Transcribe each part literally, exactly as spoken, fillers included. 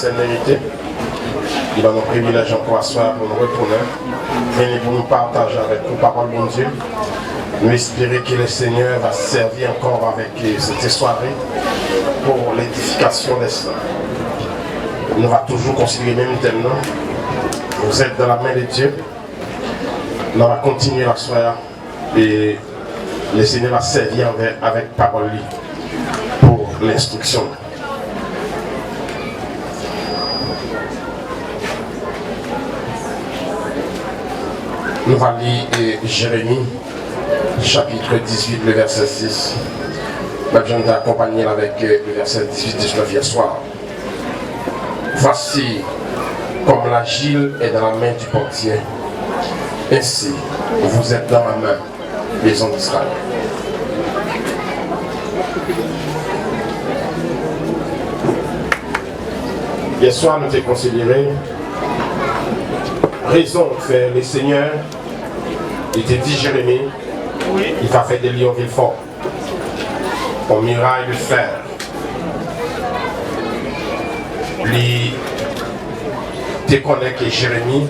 Sè merite. Li ban nou privilèj ankò aswè a pou nou retounen vini pou nou pataje avèk ou pawòl Bondye. Nou espere ke le Senyè va sèvi ankò avèk, eh, cette soirée pour l'édification des saints. Nou va toujou konsidere menm tèm nan. Vous êtes dans la main de Dieu. Nou va kontinye aswè a. E le Senyè va sèvi avè, avèk pawòl li pou lenstriksyon. Nou va li, eh, Jeremi, chapitre dix-huit, le verset six. Mwen te akonpanye l avèk, eh, le verset dix-huit, dix-neuf yè swa. Voici, comme l'argile est dans la main du potier, ainsi vous êtes dans ma main, maison d'Israël. Yè swa, nou te konsidere rezon fè le Senyè, li te di Jeremi, li va fè de li yon vil fò, yon miray de fè. Li te konnen ke Jeremi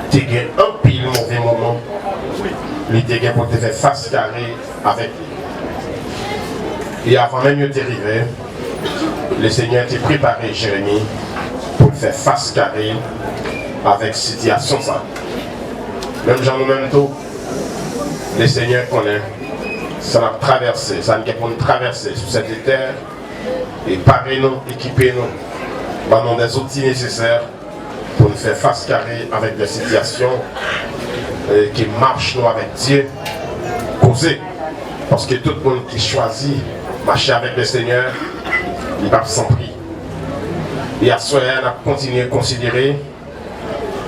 te gen anpil move moman li te gen pou te fè fas kare avèk li. E avan menm yo te rive, le Senyè te prepare Jeremi pou l fè fas kare avèk sitiyasyon sa. Menm jan nou menm tou, le Senyè konnen sa n ap travèse, sa n gen pou n travèse sou sèt tè, e pare nou, ekipe nou, ban nou dè zouti nesesè pou n fè fas kare avèk de sitiyasyon, eh, ke mach nou avèk Dye koze. Paske tout moun ki chwazi mache avèk le Senyè, li p ap san pri. E aswè a, n ap kontinye konsidere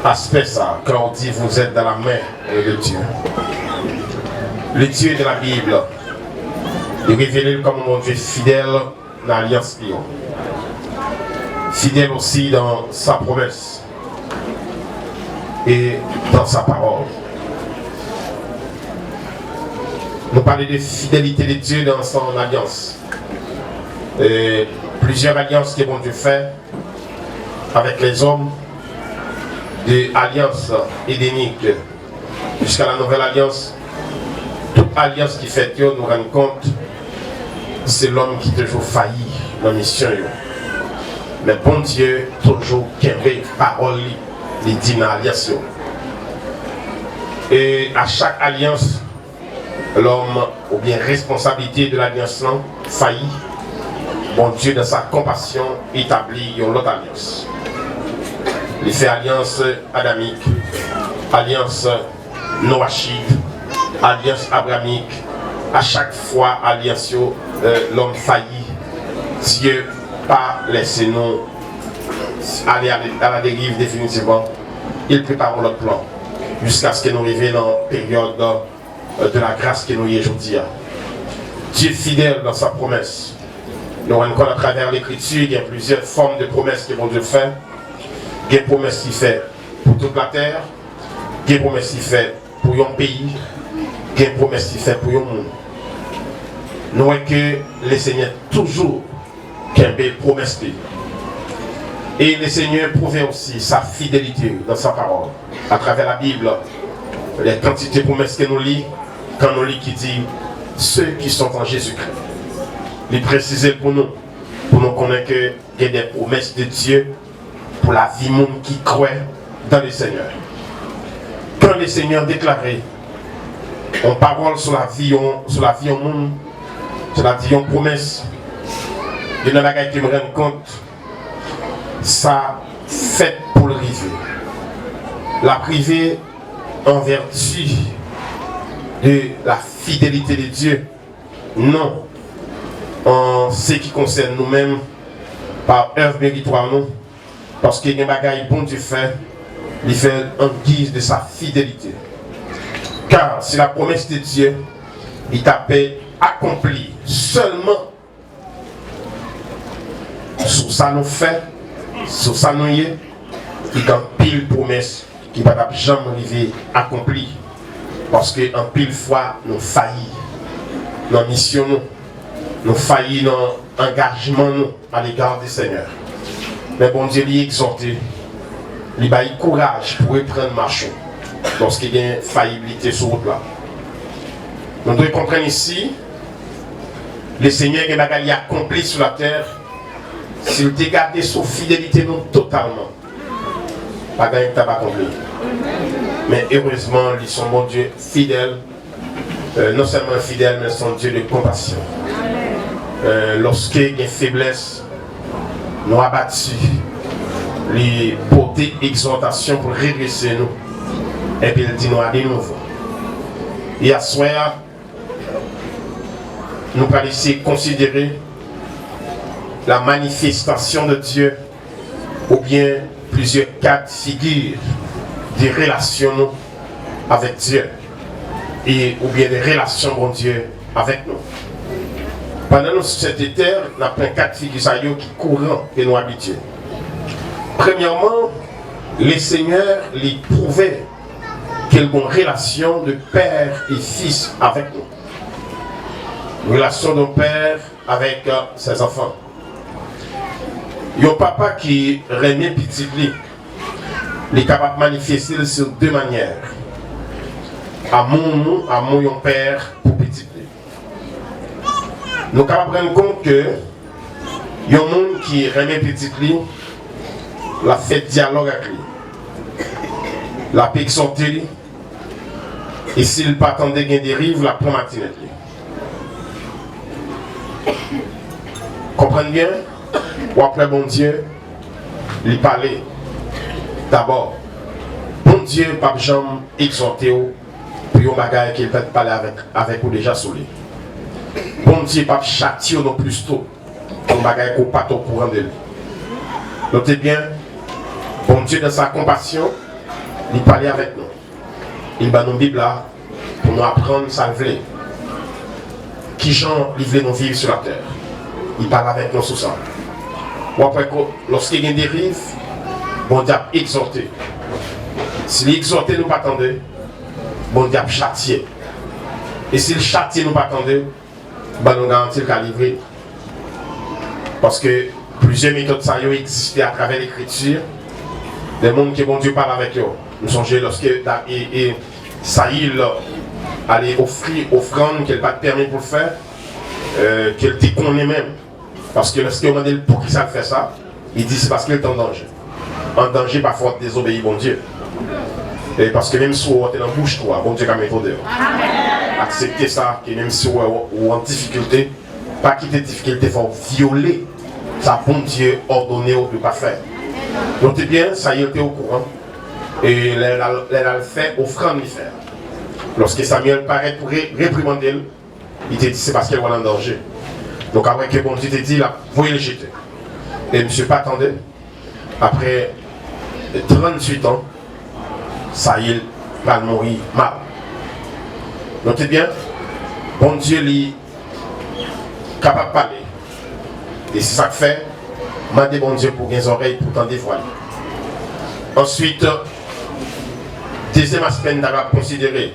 aspè sa, quand on dit vous êtes dans la main de Dieu. Le Dieu de la Bible, li revele l kòm yon Bondye fidèl nan alyans li yo. Fidèl osi dans sa promesse et dans sa parole. Nou pale de fidelite de Dye nan son alyans. E plizyè alyans ke Bondye fè avèk lèzòm, de alyans edenik jiska la nouvèl alyans. Tout alyans ki fèt yo, nou rann kont se lòm ki toujou fayi nan misyon yo. Men Bondye toujou kenbe pawòl li, li di nan alyans yo. E a chak alyans, lòm oubyen responsablite de lalyans lan fayi, Bondye, dans sa compassion, etabli yon lòt alyans. Li fè alyans adamik, alyans noachit, alyans abramik. A chak fwa alyans yo, eh, lòm fayi, Dye pa lèse nou ale a la deriv definitivman. Il prepare yon lòt plan jiskaske nou rive nan peryòd de la gras ke nou ye jodi a. Dye fidèl dans sa promesse. Nou rann kont atravè Lekriti, gen plizyè fòm de pwomès ke Bondye fè. Gen pwomès li fè pou tout latè, gen pwomès li fè pou yon peyi, gen pwomès li fè pou yon moun. Nou wè ke Lesenyè toujou kenbe pwomès li. Et le Seigneur prouve aussi sa fidélité dans sa parole, à travers la Bible, les quantités de promesses ke nou li, kan nou li ki di, ceux qui sont en Jésus-Christ. Li presize l pou nou, pou nou konnen ke gen de pwomès de Dye pou lavi moun ki kwè dans le Seigneur. Quand le Seigneur déclare yon pawòl sou lavi yon, sou lavi yon moun, sètadi yon pwomès, youn nan bagay ke m rann kont, sa fèt pou l rive. L ap rive en vertu de la fidélité de Dieu, non an se ki konsène nou menm, pa èv meritwa nou, paske gen bagay Bondye fè, li fè en guise de sa fidélité. Car c'est la promesse de Dieu, li ta pe akonpli sèlman sou sa nou fè, sou sa nou ye, ki gen anpil pwomès ki pa t ap janm rive akonpli. Paske anpil fwa, nou fayi nan misyon nou, nou fayi nan angajman nou à l'égard du Seigneur. Men Bondye li egzòte, li bay kouraj pou reprann mach ou lòske gen fayiblite sou wout la. Nou dwe konprann isi, Lesenyè gen bagay li akonpli sou latè, si l te gade sou fidelite nou totalman, pa gen anyen k t ap akonpli. Men erezman, li se yon Bondye fidèl. Euh, non sèlman fidèl, men se yon Dye de konpasyon. Euh, lòske gen feblès, nou abati, li pote egzòtasyon pou l redrese nou. Epi l di nou ale nouvo. E aswè a, nou pral eseye konsidere la manifestasyon de Dye oubyen plizyè kat figi de relasyon nou avèk Dye e oubyen de relasyon Bondye avèk nou. Pandan nou sou sèt etè, n ap pran kat figi sa yo ki kouran ke nou abitye. Premyèman, Lesenyè li pwouve ke l gen yon relasyon de pè e fis avèk nou. Relasyon de pè avèk, euh, ses enfants. Yon papa ki renmen pitit li, li kapab manifeste l sou de manyè. Amou nou, amou yon pè pou pitit li. Nou kapab rann kont ke yon moun ki renmen pitit li, l ap fè dyalòg ak li. L ap egzòte li. E si l pa tande gen deriv, l ap pran matinèt li. Konprann byen, w ap wè Bondye, li pale. Dabò, Bondye p ap janm egzòte w pou yon bagay ke l pèt pale avèk, avèk ou deja sou li. Bondye p ap chatye w non plis tou pou yon bagay ke w pa t okouran de li. Note byen, Bondye nan sa konpasyon, li pale avèk nou. Li ban nou Bib la pou nou aprann sa l vle. Kijan li vle nou viv sou latè. Li pale avèk nou sou sa. W ap wè ke lòske gen deriv, Bondye ap egzòte. Si li egzòte nou pa tande, Bondye ap chatye. E si l chatye nou pa tande, ban nou garanti l ka livre. Paske plizyè metòd sa yo egziste atravè lekriti. De moun ke Bondye pale avèk yo. M sonje lòske Da- e, e Sayil ale ofri ofrann ke l pa t pèmèt pou l fè, euh, ke l te konnen menm. Paske lòske yo mande l poukisa l fè sa, li di se paske l te an danje. An danje pa fòt dezobeyi Bondye. E paske menm si w wè w te nan bouch tou a, Bondye ka mete w deyò. Aksepte sa, ke menm si w wè w, w an difikilte, pa kite difikilte fè w vyole sa Bondye òdone w de pa fè. Note byen, Sayil te okouran. E lè l al, lè l al fè ofrann li fè a. Lòske Samyèl parèt pou re-, reprimande l, li te di se paske l wè l an danje. Nou ka wè ke Bondye te di l ap voye l jete. E misye pa tande. Apre tranntuit an, Sayil pral mouri mal. Note byen, Bondye li kapab pale. E se sa k fè, mande Bondye pou gen zòrèy pou tande vwa li. Answit, dezyèm aspè n ta kapab konsidere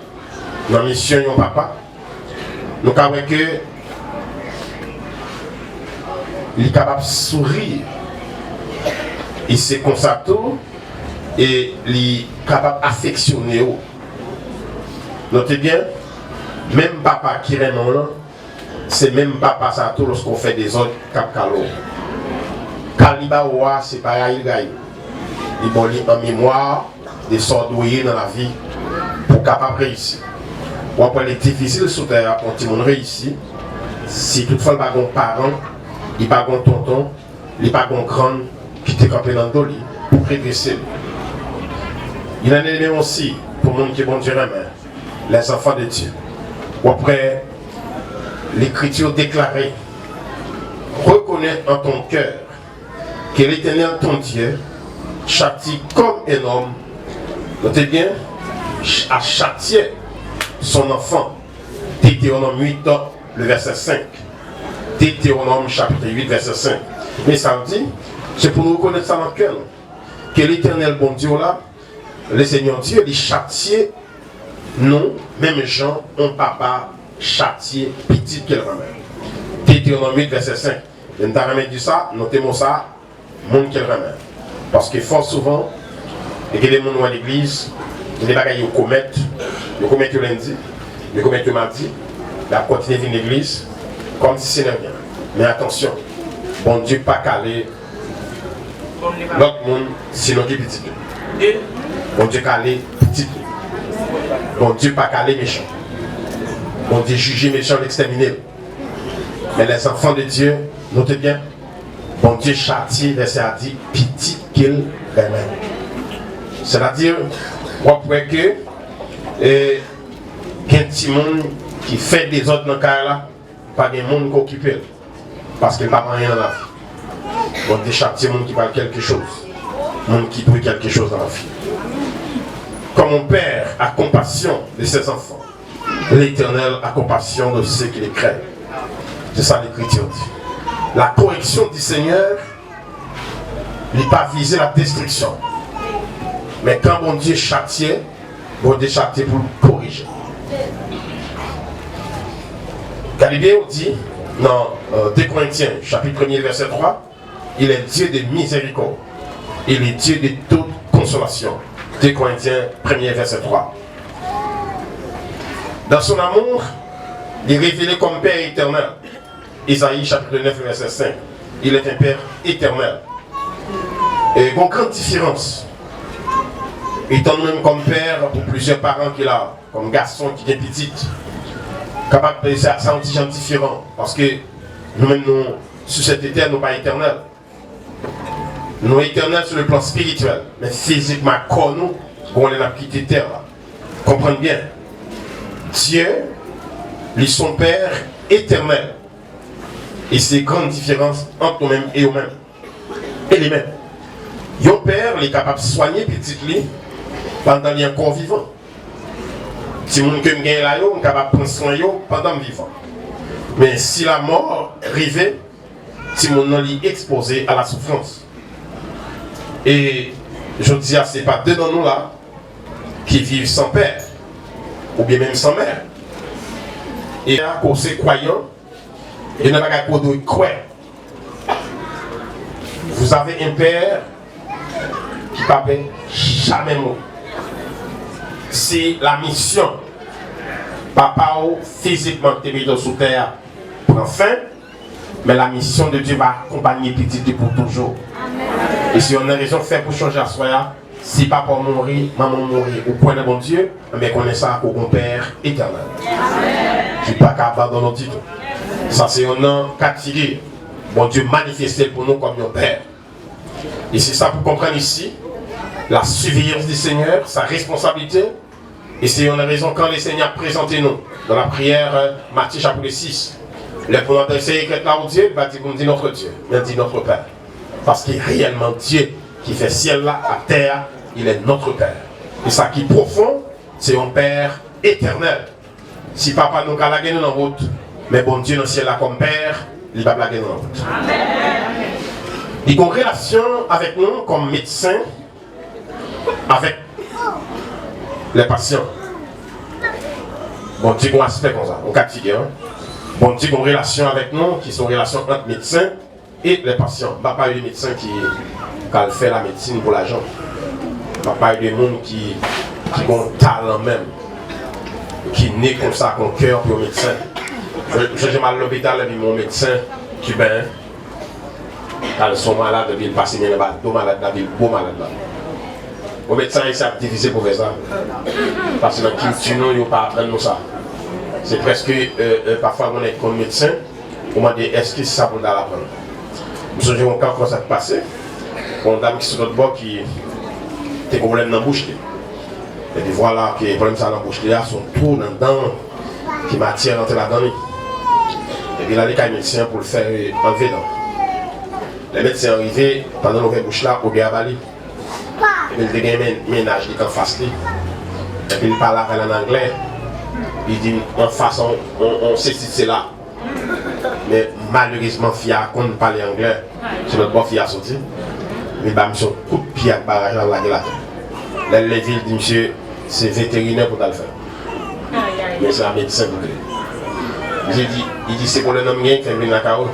nan misyon yon papa, nou ka wè ke li kapab souri. E se konsa tou, e li kapab afeksyone w. Note byen, menm papa ki renmen w lan, se menm papa sa tou lòske w fè dezòd k ap kale w. Kal li ba ou a, se pa rayi l rayi w. Li ba w li an memwa de sa w dwe ye nan lavi pou w kapab reyisi. W ap wè li difisil sou tè a pou yon timoun reyisi si toutfwa l pa gen yon paran, li pa gen yon tonton, li pa gen yon grann ki te kanpe nan do li pou redrese l. Il en est de même aussi pou moun ke Bondye renmen, les enfants de Dieu. W ap wè Lekriti deklare, reconnaître en ton cœur que l'Éternel ton Dieu châtie comme un homme, note byen, a châtié son enfant. Deutéronome huit, le verset cinq. Deutéronome chapitre huit, verset cinq. Men sa l di, se pou nou rekonèt sa nan kè nou. Ke Letènèl Bondye w la, Lesenyè Dye, li chatye nou, menm jan yon papa chatye pitit ke l renmen. Deutéronome huit, verset cinq. Men m ta renmen di sa, note mo sa, moun ke l renmen. Paske fò souvan, e gen de moun ou wè legliz, gen de bagay yo komèt, yo komèt yo lendi, yo komèt yo madi, y ap kontinye vin legliz, kòmsi se de rien. Men atansyon, Bondye pa kale lòt moun, sinon ki pitit li. Bondye kale pitit li. Bondye pa kale mechan. Bondye jije mechan, l ekstèmine l. Men les enfants de Dieu, note bien, Bondye chatye, vèsè a di, pitit ke l renmen. Sètadi, w ap wè ke, e, gen timoun ki fè dezòd nan kay la, pa gen moun ki okipe l, paske l pa fè anyen nan lavi. Bondye chatye moun ki pral kèlkechoz, moun ki dwe kèlkechoz nan lavi. Comme un père a compassion de ses enfants, l'Éternel a compassion de ceux qui le craignent. C'est ça l'Écriture dit. La correction du Seigneur, li pa vize la destriksyon. Men kan Bondye chatye, Bondye chatye pou l korije. Gade byen, yo di nan, euh, de Korentyen, chapit premye, vèsè twa, Il est Dieu de miséricorde et le Dieu de toute consolation. De Korentyen, premye, vèsè twa. Dans son amour, il est révélé comme Père éternel. Ezayi, chapit nèf, vèsè senk. Il est un Père éternel. E gon gran diferans. Etan nou menm kòm pè, pou plizyè paran ki la, kòm gason ki gen pitit, kapab, sa, sa yon ti jan diferan. Paske nou menm, nou, sou sèt tè, nou pa etènèl. Nou etènèl sou le plan spirityèl, men fizikman, kò nou, gon lè n ap kite tè la. Konprann byen. Dye, li se yon Pè etènèl. E se gran diferans ant nou menm e yo menm. E li menm. Yon pè, li kapab swanye pitit li pandan li ankò vivan. Timoun ke m genyen la yo, m kapab pran swen yo pandan m vivan. Men si lamò rive, timoun nan li ekspoze a la soufrans. E jodi a, se pa de nan nou la ki viv san pè, oubyen menm san mè. E a, ke w se kwayan, e nan bagay ke w dwe kwè. Vous avez un père qui pa pè jamè mouri. Si la misyon papa w fizikman te mete w sou tè a pran fen, men la mission de Dieu va akonpanye pitit li pou toujou. E se youn nan rezon k fè pou chonje aswè a, si papa w mouri, manman w mouri, ou kwè nan Bondye, enben konnen sa ke w gon Pè etènèl ki pa ka abandone w ditou. Sa se youn nan ka figi Bondye manifeste l pou nou kòm yon pè. E se sa pou konprann isi, la surveillance du Seigneur, sa responsablite, e se youn nan rezon kan le Senyè ap prezante nou nan lapriyè, euh, Matye chapit sis, lè pou nou adrese rekwèt la o Dye, li pa di pou nou di notre Dieu, men di notre Père. Paske reyèlman, Dye ki fè syèl la ak tè a, il est notre Père. E sa ki pwofon, se yon Pè etènèl. Si papa nou ka lage nou nan wout, men Bondye nan syèl la kòm Pè, li p ap lage nou nan wout. Li gon relasyon avèk nou kòm medsen avèk lè pasyan. Bondye gon aspè konsa, yon ka figi, en. Bondye gon relasyon avèk nou ki se yon relasyon ant medsen e lè pasyan. M pa pale de medsen ki, k al fè lamedsin pou lajan. M pa pale de moun ki, ki gon talan menm, ki ne konsa, ki gon kè pou yon medsen. Mwen, m sonje m al lopital epi m wè yon medsen kiben, k al sou yon malad epi l pase men l anba do malad la, epi l bo malad la. Bon, medsen ayisyen ap divize pou fè sa. Paske nan kilti nou, yo pa aprann nou sa. Se prèske, euh, euh, pafwa, yon nèg konn medsen, ou mande èske se sa pou l ta al aprann. M sonje yon ka konsa k pase, yon dam ki sot lòt bò ki te gen pwoblèm nan bouch li. Epi vwala ke pwoblèm sa nan bouch li a, se yon twou nan dan ki matyè rantre ladan li. Epi l ale kay medsen an pou l fè anlve dan. Lè medsen an rive, pandan l ouvè bouch la, odè a ba li. Epi l te gen men-, mennaj li k anfas li. Epi l pale avè l ann anglè. Li di l anfas on, on, on sesi sela. Men malerezman, fi a konn pale anglè. Se lòt bò fi a soti. Li ba misye yon kout pye ak baraj la, l lage l atè. Lè l leve, l di misye, se veterinè pou t al fè. Men se medsen pou l te ye. Misye di, li di, se pwoblèm nan m genyen k fè m vin lakay ou.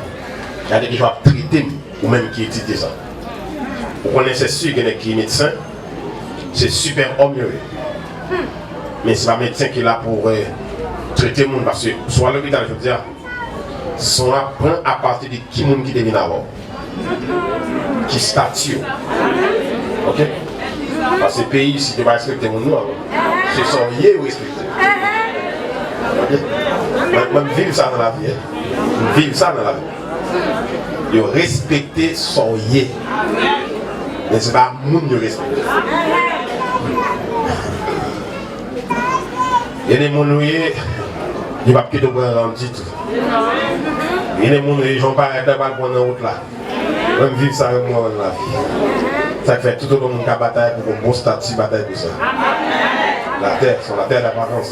Gade kijan w ap trete m, ou menm ki etidye sa. Ou konnen, se si gen nèg ki medsen, se sipè òm yo ye. Men se pa medsen ki la pou, eh, trete moun, paske si w al lopital jodi a, san w ap pran apati de ki moun ki te vin avè w, ki stati w. Oke? Paske peyi isit, yo pa respekte moun, non. Se sa w ye, yo respekte. Oke? Mwen, mwen, m viv sa nan lavi, en. M viv sa nan lavi. Yo respekte sa w ye. Men se pa moun yo respekte. Gen de moun ou ye, yo p ap kite w pran rans ditou. Gen de moun ou ye, jan w parèt la, pral pran nan wout la. Mwen, m viv sa, mwen, mwen, nan lavi. Sa k fè tout otan moun ka batay pou gon bon stati, batay pou sa. Latè, se yon latè daparans.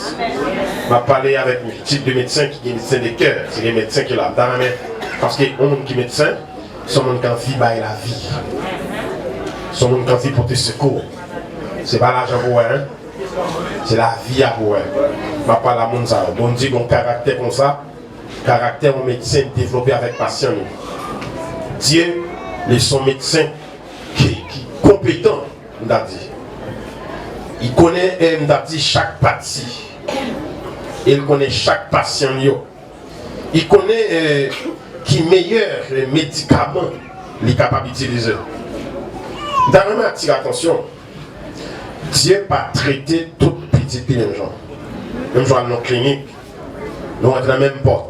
M ap pale avèk yon tip de medsen ki gen medsen de kè, se gen medsen ki la. M ta renmen, paske yon moun ki medsen, se yon moun ki anvi bay lavi. Se yon moun ki anvi pote sekou. Se pa lajan pou wè, en. Se lavi a pou wè. M ap pale a moun sa yo. Bondye gen yon karaktè konsa. Karaktè yon medsen devlope avèk pasyan li. Dye, li se yon medsen ki, ki konpetan, m ta di. Li konnen, eh, m ta di, chak pati. E li konnen chak pasyan li yo. Li konnen, eh, ki meyè, eh, medikaman li kapab itilize. M ta renmen atire atansyon. Dye pa trete tout pitit li menm jan. Menm jan w al nan klinik, nou rantre nan menm pòt.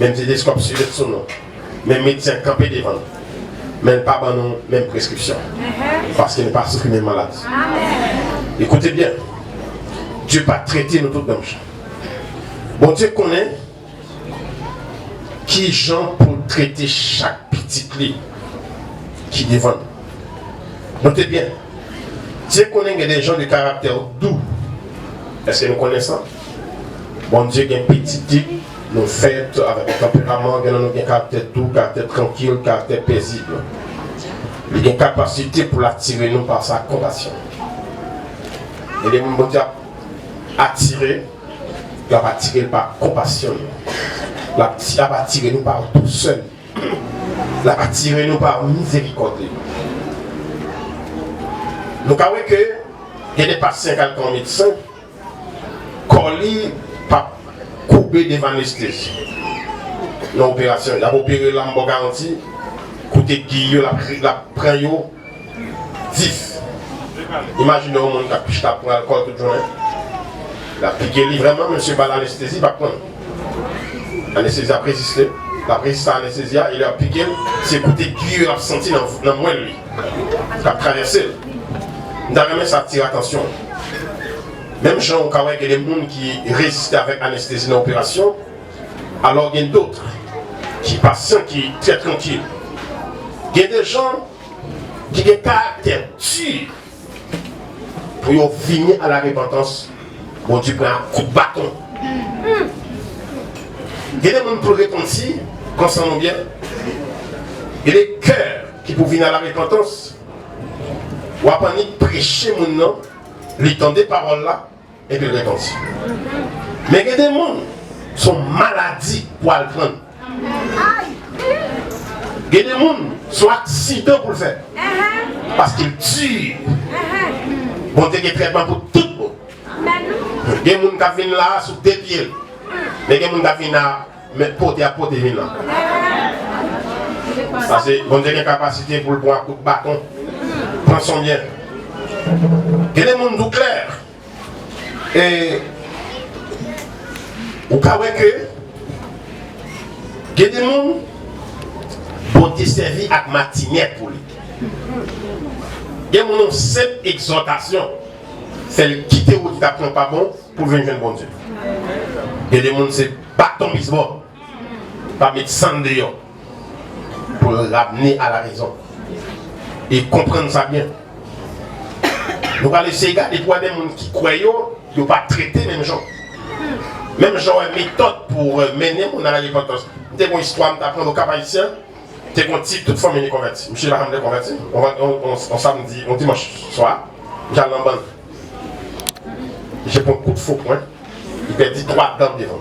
Menm steteskòp silet sou nou. Menm medsen kanpe devan nou. Men l pa ban nou menm preskripsyon. Paske nou pa soufri menm maladi. Ekoute byen. Dye pa trete nou tout menm jan. Bondye konnen ki jan pou l trete chak pitit li ki devan nou. Note byen, Dye konnen gen de jan de karaktè dou. Èske nou konnen sa? Bondye gen pitit li, nou fèt avèk yon tanperaman, gen nan nou gen karaktè dou, karaktè trankil, karaktè pezib. Li gen kapasite pou l atire nou pa sa konpasyon. Gen de moun Bondye ap atire, l ap atire l pa konpasyon li. L ap ti-, ap atire nou pa dousè li. L ap atire nou pa mizerikòd li. Nou ka wè ke gen de pasyan k al pran medsen, kò li p ap koube devan anestezi. Nan operasyon, y ap opere l, m ba w garanti, kote gi yo, l ap, l ap pran yo, vif. Imajine yon moun k ap chita ap pran alkòl tout jounen. L ap pike li vrèman, mesye ba l anestezi, li p ap pran. Anestezi ap reziste. L ap reziste a anestezi a, e lè y ap pike l, se kote gi yo l ap santi nan, nan mwèl li k ap travèse l. M ta renmen sa atire atansyon. Menm jan ou ka wè gen de moun ki reziste avèk anestezi nan operasyon, alò gen dòt ki pasyan ki trè trankil. Gen de jan ki gen karaktè di pou yo vini a la repantans, Bondye pran ak kout baton. Gen de moun pou repanti, konsan nou byen. Gen de kè ki pou vini a la repantans, w ap annik preche moun nan, li tande pawòl la, epi l repanti. Men gen de moun, se yon maladi pou al pran. Gen de moun, se yon aksidan pou l fè. Paske l di, Bondye gen trètman pou tout moun. Gen moun k ap vin la sou de pye l. Men gen moun k ap vin la, men pote ap pote vin la. Paske Bondye gen kapasite pou l pran kout baton. Pran swen byen. Gen de moun dou klè. E ou ka wè ke gen de moun, Bondye sèvi ak matinèt pou li. Gen moun, yon senp egzòtasyon fè l kite wout li t ap pran pa bon pou l vin jwenn Bondye. Gen de moun, se baton bizbòl. Pa met sann deyò pou l ramne a la rezon. E konprann sa byen. Nou pral eseye gade pou wè de moun ki kwè yo, yo pa trete menm jan. Menm jan wè metòd pou, euh, mennen moun a la repantans. M te gon istwa m t aprann o Kap Ayisyen, te gon tip tout fanmi li konvèti. Misye pa janm te konvèti. On, on, on, on samdi, on dimanch swa, misye al nan bann. Misye pran kout fo pwen. Li pèdi twa dan devan.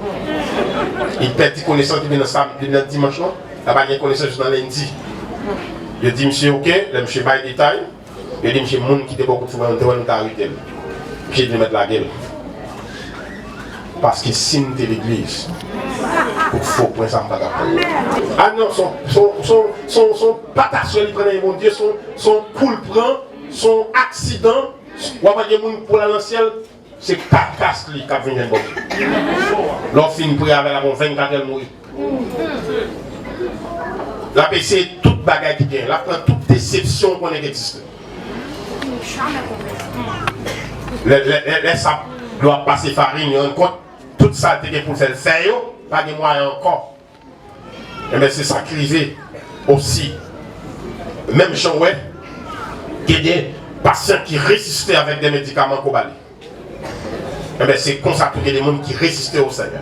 Li pèdi konesans depi nan sam-, depi nan dimanch lan. L ap al gen konesans jis nan lendi. Yo di misye oke, lè misye bay detay, yo di misye moun ki te bò kout fou an te wè nou ta arete l. Misye di nou mèt lage l. Paske si m te legliz, kout fou pwen sa m pa t ap pran. A non, son, son, son, son, son patasyon li pran nan men Bondye, son, son kou l pran, son aksidan, w ap wè gen moun pou l al nan syèl, se kakas li k ap vin jwenn Bondye. Lè w fin priye avè l, apre yon vennkat è l mouri. L ap eseye tout bagay ki gen, l ap pran tout desepsyon w konnen ki egziste. Lè, lè, lè, lè sa dlo ap pase farin, yo rann kont, tout sa l te gen pou l fè, l fè yo, pa gen mwayen ankò. Enben, se sa k rive osi. Menm jan w wè, gen de pasyan ki reziste avèk de medikaman ke w ba li. Enben, se konsa tou gen de moun ki reziste o Senyè.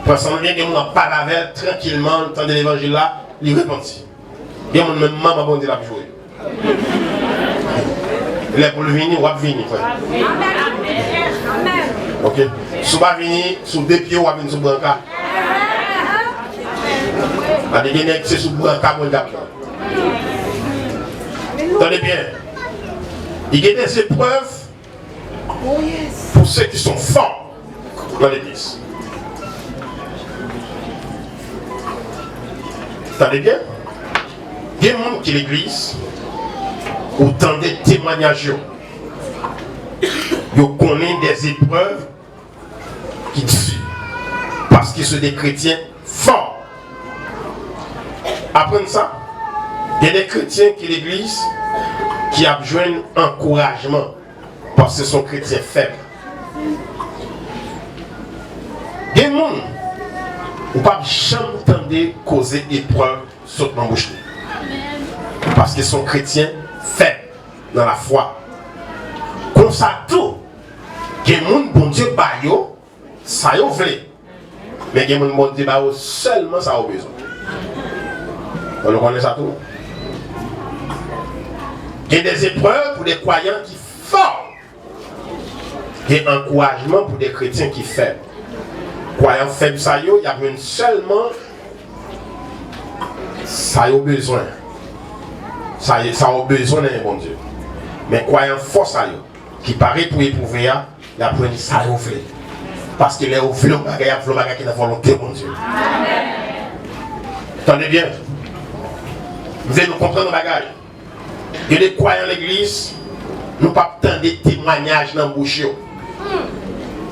Pran san w byen, gen moun w ap pale avè l trankilman, l tande levanjil la, li repanti. Gen moun menm manman Bondye l ap joure. Lè pou l vini, w ap vini, frè. Ok. Si w pa vini sou de pye, w ap vin sou branka. Gade, gen nèg se sou branka Bondye ap pran. Tande byen. Li gen de eprèv pou se ki son fò nan legliz. Tande byen. Gen moun ki legliz, ou tande temwanyaj yo. Yo konnen de eprèv ki di, paske se de kretyen fò. Aprann sa, gen de kretyen ki legliz ki ap jwenn ankourajman paske se yon kretyen fèb. Gen moun, ou p ap janm tande koze eprèv sot nan bouch li. Paske se yon kretyen fèb nan lafwa. Konsa tou, gen moun Bondye ba yo sa yo vle. Men gen moun Bondye ba yo sèlman sa yo bezwen. Bon, nou konnen sa tou. Gen de eprèv pou de kwayan ki fò. Gen ankourajman pou de kretyen ki fèb. Kwayan fèb sa yo, y ap jwenn sèlman sa yo bezwen. Sa, sa yo bezwen nan men Bondye. Men kwayan fò sa yo, ki pare pou epwouve a, y ap jwenn sa yo vle. Paske lè yo vle yon bagay, y ap vle yon bagay ki nan volonte Bondye. Tande byen. M vle nou konprann yon bagay. Gen de kwayan legliz, nou p ap tande temwanyaj nan bouch yo.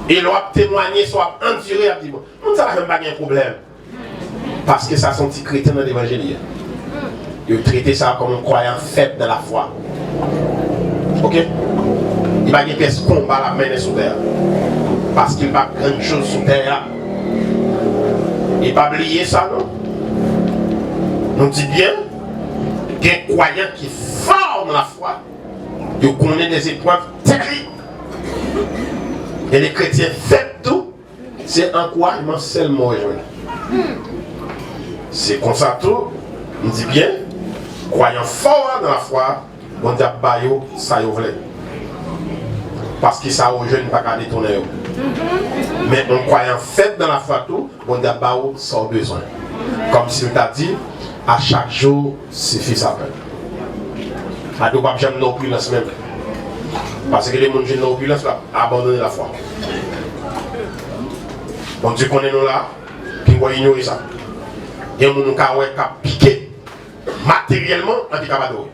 E lè w ap temwanye, sa w ap andire, y ap di, bon, moun sa la fè m pa gen pwoblèm. Paske sa se yon ti kretyen nan levanjil li ye. Yo trete sa kòm yon kwayan fèb nan lafwa. Ok? Li pa gen pyès konba l ap mennen sou tè a. Paske li pa grann choz sou tè a. E pa bliye sa non. Nou di byen, gen kwayan ki fò nan lafwa. Yo konnen de eprèv tèrib. Gen de kretyen fèb tou. Se ankourajman sèlman w jwenn. Se konsa tou, m di byen, kwayan fò a nan lafwa, Bondye ap ba yo sa yo vle. Paske sa yo jwenn pa ka detounen yo. Men yon kwayan fèb nan lafwa tou, Bondye ap ba ou sa w bezwen. Kòmsi l ta di, à chaque jour suffit sa peine. Ade w p ap janm nan opilans menm. Paske de moun jwenn nan opilans, l ap abandone lafwa. Bondye konnen nou la, pinga w inyore sa. Gen moun ou ka wè k ap pike materyèlman, anpi k ap adore.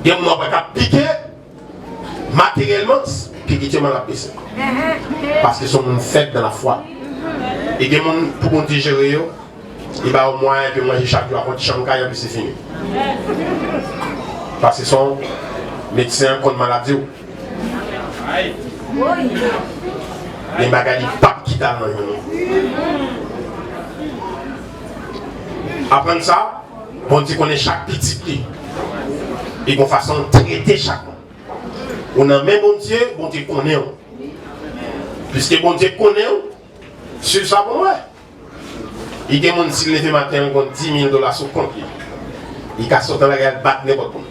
Gen moun w ap wè k ap pike materyèlman, spirityèlman l ap bese. Paske se yon moun fèb nan lafwa. E gen moun, pou Bondye jere yo, li ba yo mwayen pou yo manje chak jou, apòt chanm kay, anpi se fini. Paske se yon medsen an konn maladi w. Gen bagay li p ap kite al nan men nou. Aprann sa, Bondye konnen chak pitit li. E gon fason l trete chak moun. Ou nan men Bondye, Bondye konnen w. Piske Bondye konnen w, swiv sa pou mwen. Li gen moun, si l leve maten an, li gon dis mil dola sou kont li. Li ka sot nan lari al bat nenpòt moun.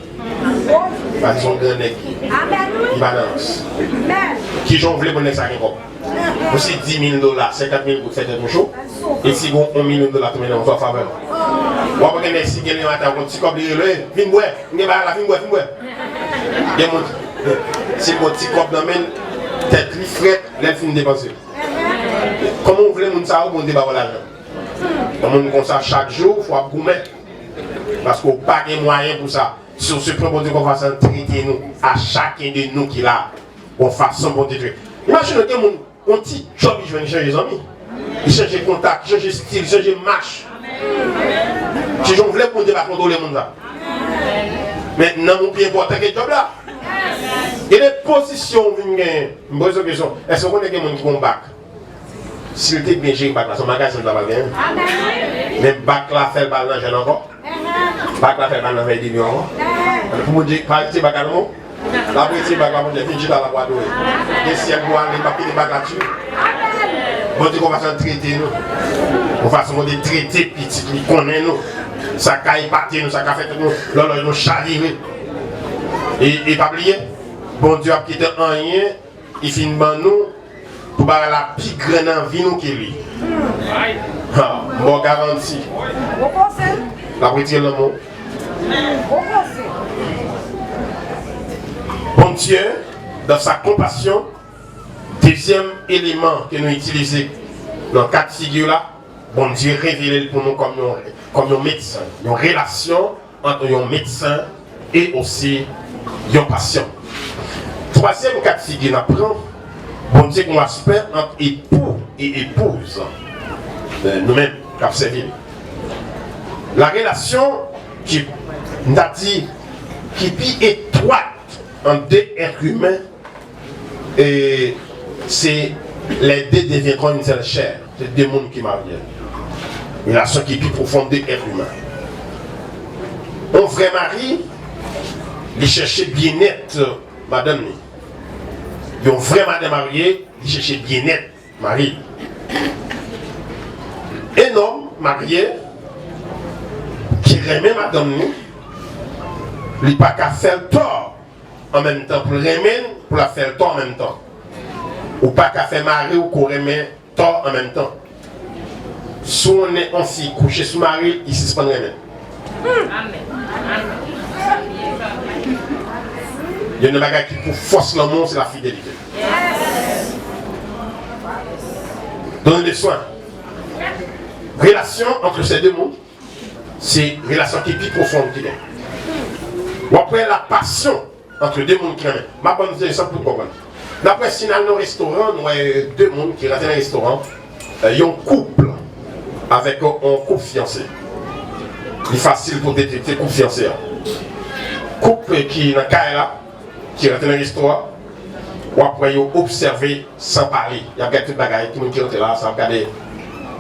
Paske se yon gran nèg li ye. Li pa nan rans. Kijan w vle pou nèg sa gen kòb? Ou si dis mil dola, senkant mil goud fè tèt ou cho, e si gon yon milyon dola tonbe nan men w, sa w favè l. W ap wè gen nèg si gen li yon ata, yon ti kòb li rele, "Vin bwè, m gen bagay la, vin bwè, vin bwè." Gen moun, si l gon ti kòb nan men l, tèt li frèt, lè l fin depanse. Kòman w vle moun sa yo, Bondye ba w lajan? Yon moun konsa, chak jou, fò w ap goumen. Paske w pa gen mwayen pou sa. Si w se pran Bondye konsa, trete nou, a chacun de nous qui là, yon fason Bondye trete. Imajine w gen moun, yon ti djòb li jwenn, li chanje zanmi. Li chanje kontak, li chanje stil, li chanje mach. Se jan w vle Bondye pa kontwole moun sa. Men nanm ou pi enpòtan ke djòb la. Gen de pozisyon ou vin genyen. M poze w kesyon, èske w konnen gen moun ki gon bak? Si l te byen jere bak la, se yon magazin l ta pral genyen. Men bak la fè l pa al nan jèn ankò. Bak la fè l pa al nan vèy de nwi ankò. Pou Bondye, pa retire bak la non. L ap retire bak la, Bondye, vin chita la pou adore. Gen syèl pou ale, l p ap kite bak la tchwi. Bondye gon fason l trete nou. Gon fason Bondye trete pitit li, konnen nou. Sa ka epate nou, sa ka fè tèt nou, lòlòj nou chavire. E, e pa bliye, Bondye ap kite anyen li fin ban nou pou bagay la pi gran nan vi nou ke li. Ha, m ba w garanti. L ap retire l nan men w. Bondye, dans sa compassion, dezyèm eleman ke nou itilize nan kat figi la, Bondye revele l pou nou kòm yon, kòm yon medsen, yon relasyon ant yon medsen e osi yon pasyan. Twazyèm kat figi n ap pran, Bondye gen yon aspè ant epou e epouz. Euh, nou menm k ap sèvi li. La relasyon ki, m ta di, ki pi etwat ant de èt imen, e se les deux deviendront une seule chair. Se de moun ki marye. Relasyon ki pi pwofon de èt imen. Yon vrè mari, li chèche byennèt madanm li. Yon vrè madanm marye, li chèche byennèt mari. Un homme marié ki renmen madanm li, li pa ka fè l tò an menm tan pou l renmen l, pou l ap fè l tò an menm tan. Ou pa ka fè mari w ke w renmen tò an menm tan. Si w konnen yon fi kouche sou mari l, li sispann renmen l. Youn nan bagay ki pou fòs lanmou, se lafidelite. Donner des soins. Relasyon ant se de moun, se relasyon ki pi pwofon ki gen. W ap wè la passion ant de moun ki renmen. M ap ban nou egzanp pou n konprann. N ap wè si n al nan restoran, nou wè de moun ki rantre nan restoran, euh, yon koup avèk yon koup fiyanse. Li fasil pou detekte koup fiyanse a. Koup ki nan kay la, ki rantre nan restoran, w ap wè yo obsève san pale. Y ap gade tout bagay, tout moun ki rantre la, sa ap gade.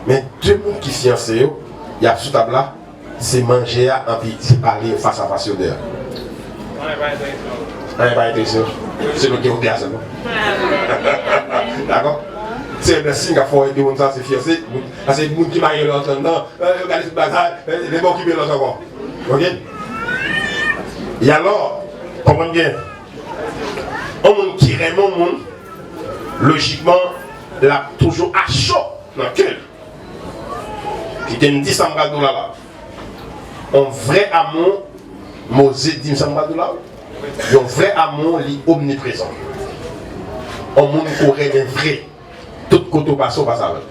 Men de moun ki fiyanse yo, y ap sou tab la, se manje a, anpi se pale yo fas a fas yo deyò. Anyen pa enterese yo. Se nou ki ote a sèlman. Dakò? Se yon siy k ap fè w wè de moun sa se fiyanse. Paske moun ki marye yo antre anndan, euh, yo gade tout bagay, euh, li pa okipe lòt ankò. Oke? E alò, konprann byen. Yon moun ki renmen yon moun, lojikman, l ap toujou a cho nan kè l. Kite m di sa m pral di w la la. Yon vrè amou, Moze di m sa m pral di w la. Yon vrè amou, li omniprezan. Yon moun ke w renmen vre, tout kote w pase, w pase avè l.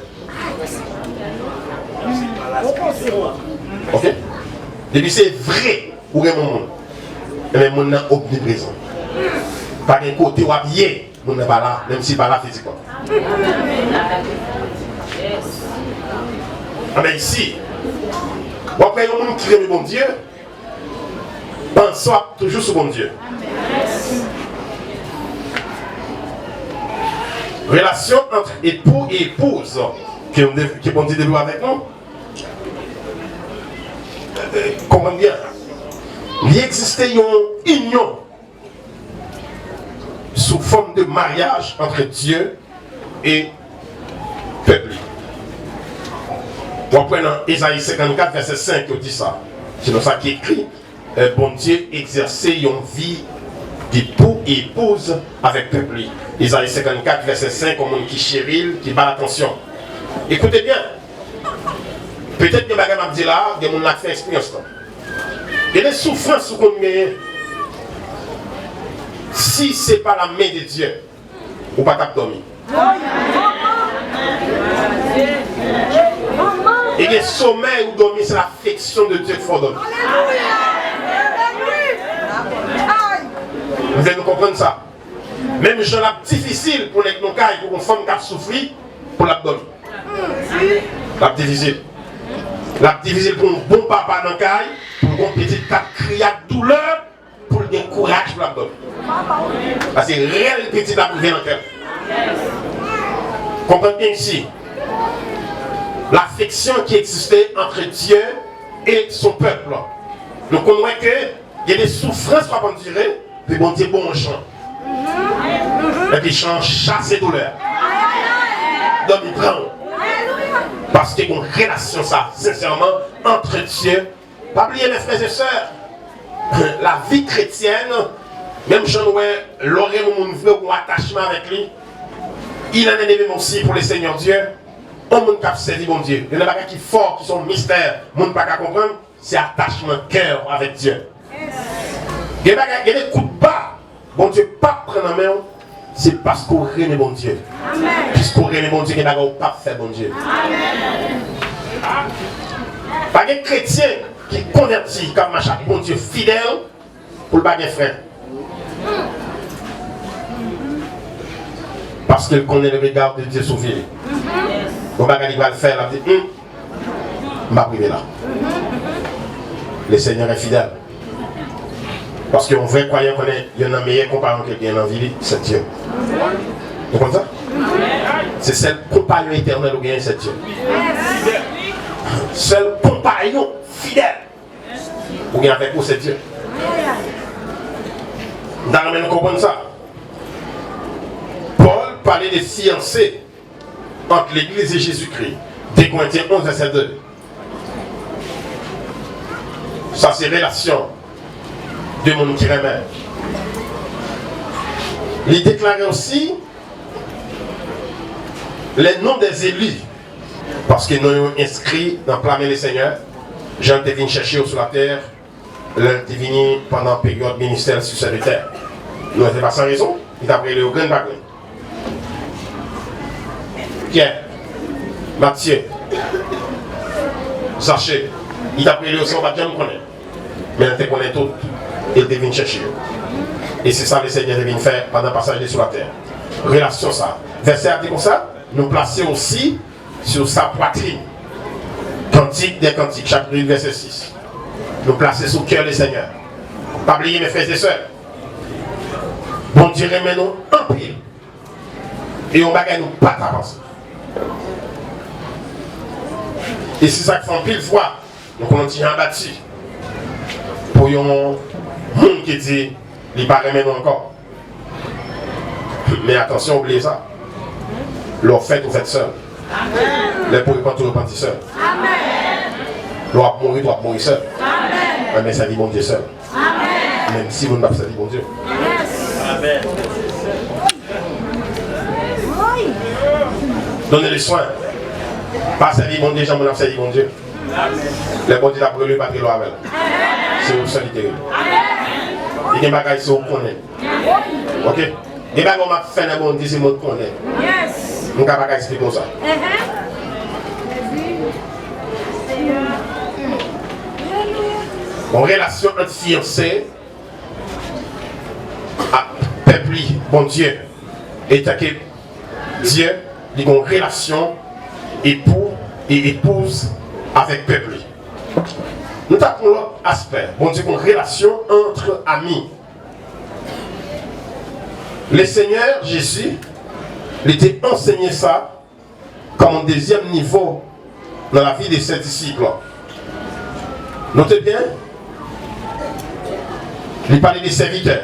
Oke? Depi se vre ou renmen yon moun, enben, moun nan omniprezan. Pa gen kote w ap ye, moun nan pa la, menm si l pa la fizikman. Anben, isi, w ap wè yon moun ki renmen Bondye, panse w ap toujou sou Bondye. Relasyon ant epou e epouz ke, ke Bondye devlope avèk nou, konprann byen, li egziste yon inyon sou fòm de maryaj ant Dye e pèp li. W ap wè nan Ezayi senkannkat, vèsè senk, yo di sa. Selon sa ki ekri, euh, Bondye egzèse yon vi de pou e epouz avèk pèp li. Ezayi senkannkat, vèsè senk, yon moun ki cheri l, ki ba l atansyon. Ekoute byen. Petèt gen bagay m ap di la, gen moun la k fè eksperyans lan. Gen de soufrans ou konn genyen. Si se pa la men de Dye, ou pa t ap dòmi. E gen somèy ou dòmi, se lafeksyon de Dye k fè w dòmi. M vle nou konprann sa. Menm jan l ap difisil pou nèg nan kay, pou yon fanm k ap soufri, pou l ap dòmi. L ap difisil. L ap difisil pou yon bon papa nan kay, pou yon pitit k ap kriye ak doulè, pou l gen kouraj pou l ap dòmi. Paske rèl pitit la pou l vin nan kè l. Konprann byen isi. L'affection qui existait entre Dieu et son peuple. Nou konn wè ke gen de soufrans w ap andire, epi Bondye ba w yon chan. Epi chan an chase doulè a. Dòmi pran w. Paske gen yon relasyon sa, sensèman, entre Dieu. Pa bliye, mes frères et sœurs, lavi kretyèn, menm jan nou wè, lè w renmen yon moun vre, ou gen yon atachman avèk li, il en est de même aussi pour le Seigneur Dieu. Yon moun k ap sèvi Bondye, gen de bagay ki fò, ki se yon mistè, moun pa ka konprann, se atachman kè w avèk Dye. Gen bagay, gen de kout ba Bondye p ap pran nan men w, se paske w renmen Bondye. Piske w renmen Bondye, gen bagay ou p ap fè Bondye. Pa gen kretyen ki konvèti, k ap mache ak Bondye fidèl, pou l pa gen frè. Paske l konnen le regard de Dieu sou vi li. Bon bagay li pral fè, l ap di, hmm, m p ap rive la. Le Seigneur est fidèle. Paske yon vrè kwayan konnen youn nan meyè konpayon ke l gen nan vi li, se Dye. Ou konn sa? Se sèl konpayon etènèl ou genyen, se Dye. Sèl konpayon fidèl ou gen avèk ou, se Dye. M ta renmen nou konprann sa. Pòl pale de fiyanse ant legliz e Jezikri. De Korentyen onz, vèsè de. Sa se relasyon de moun ki renmen. Li deklare osi les noms des élus, paske non yo enskri nan pla men Lesenyè, jan l te vin chèche yo sou latè, lè l te vini pandan peryòd ministè l sou sèl de tè. Nou wè se pa san rezon, li t ap rele yo grenn pa grenn. Pyè, Matye, Zache, li t ap rele yo san yo pa t janm konnen. Men l te konnen tout, e l te vin chèche yo. E se sa Lesenyè te vin fè pandan pasaj li sou latè. Relasyon sa. Vèsè a di konsa, nous placer aussi sur sa poitrine. Cantique des cantiques, chapit uit, vèsè sis. Nou plase sou kè Lesenyè. Pa bliye, mes frères et sœurs, Bondye renmen nou anpil. E yon bagay nou pa ta panse. E se sa k fè anpil fwa, nou konn yon ti jan abati pou yon moun ki di li pa renmen nou ankò. Men atansyon, ou bliye sa. Lè w fèt, ou fèt sèl. Lè pou repanti, ou repanti sèl. Lè w ap mouri, ou ap mouri sèl. Enben, sèvi Bondye sèl. Menm si moun p ap sèvi Bondye. Donne le soin. Pa sèvi Bondye jan moun ap sèvi Bondye. Lè Bondye t ap rele, li pa t rele w avè l. Se ou sèl li te rele. Li gen bagay se ou konnen. Oke? Gen bagay w ap fè nan Bondye se mwen k konnen. M ka pa ka eksplike w sa. Yon relasyon ant fiyanse ak pèp li, Bondye, etanke Dye, li gen yon relasyon epou e epouz avèk pèp li. Nou ta pran lòt aspè. Bondye gen yon relasyon ant ami. Lesenyè Jezi, li te ansenye sa kòm yon dezyèm nivo nan lavi de sè disip. Note byen, li pale de sèvitè,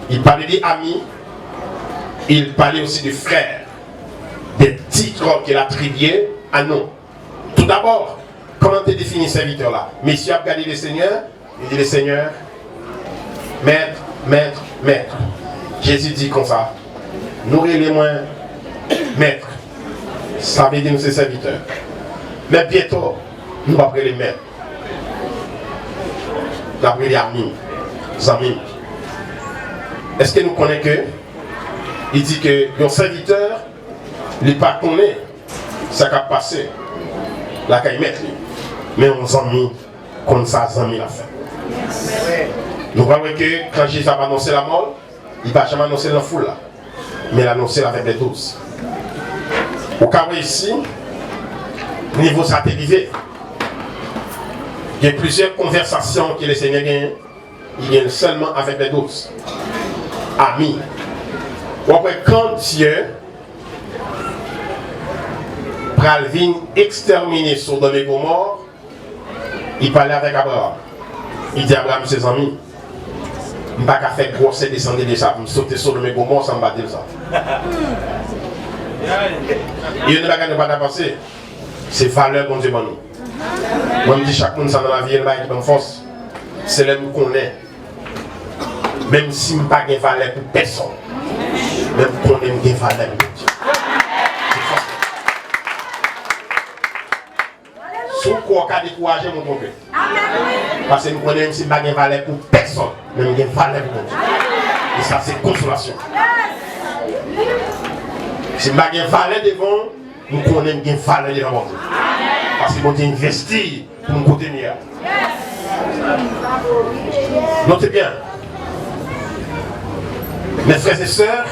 li pale de ami, e li pale osi de frè, de tit ke l atribye a nou. Toudabò, kòman l te defini sèvitè la? Mesye ap gade Lesenyè, li di, Lesenyè, Mèt, Mèt, Mèt. Jezi di konsa, nou rele mwen Mèt. Sa vle di nou se sèvitè. Men byento, nou p ap rele mèt. N ap rele ami, zanmi. Èske nou konnen ke li di ke yon sèvitè, li pa konnen sa k ap pase lakay mèt li, men yon zanmi konn sa zanmi l ap fè. Nou pral wè ke kan Jezi ap anonse lanmò l, li pa janm anonse l nan foul la, men l anonse l avèk lè douz. Ou ka wè isi, nivo sa te rive. Gen plizyè konvèsasyon ke Lesenyè genyen, li genyen l sèlman avèk lè douz. Ami. W ap wè kan Dye pral vin ekstèmine Sodòm e Gomò, li pale avèk Abraram. Li di Abraram, se zanmi, m pa ka fè gwosè desann de sa pou m sote Sodòm e Gomò san m pa di l sa. Youn nan bagay nou pa ta panse, se valè Bondye ban nou. Mwen, m di chak moun sa nan lavi, yon bagay ki ban m fòs, se lè m konnen, menm si m pa gen valè pou pèsonn, men m konnen m gen valè pou Bondye. Se fòs mwen. Si w kwè w ka dekouraje m, ou twonpe. Paske m konnen menm si m pa gen valè pou pèsonn, men m gen valè pou Bondye. E sa se konsolasyon. Si m pa gen valè devan w, m konnen m gen valè devan Bondye. Paske Bondye envesti pou m kote m ye a. Note byen. Mes frères et sœurs,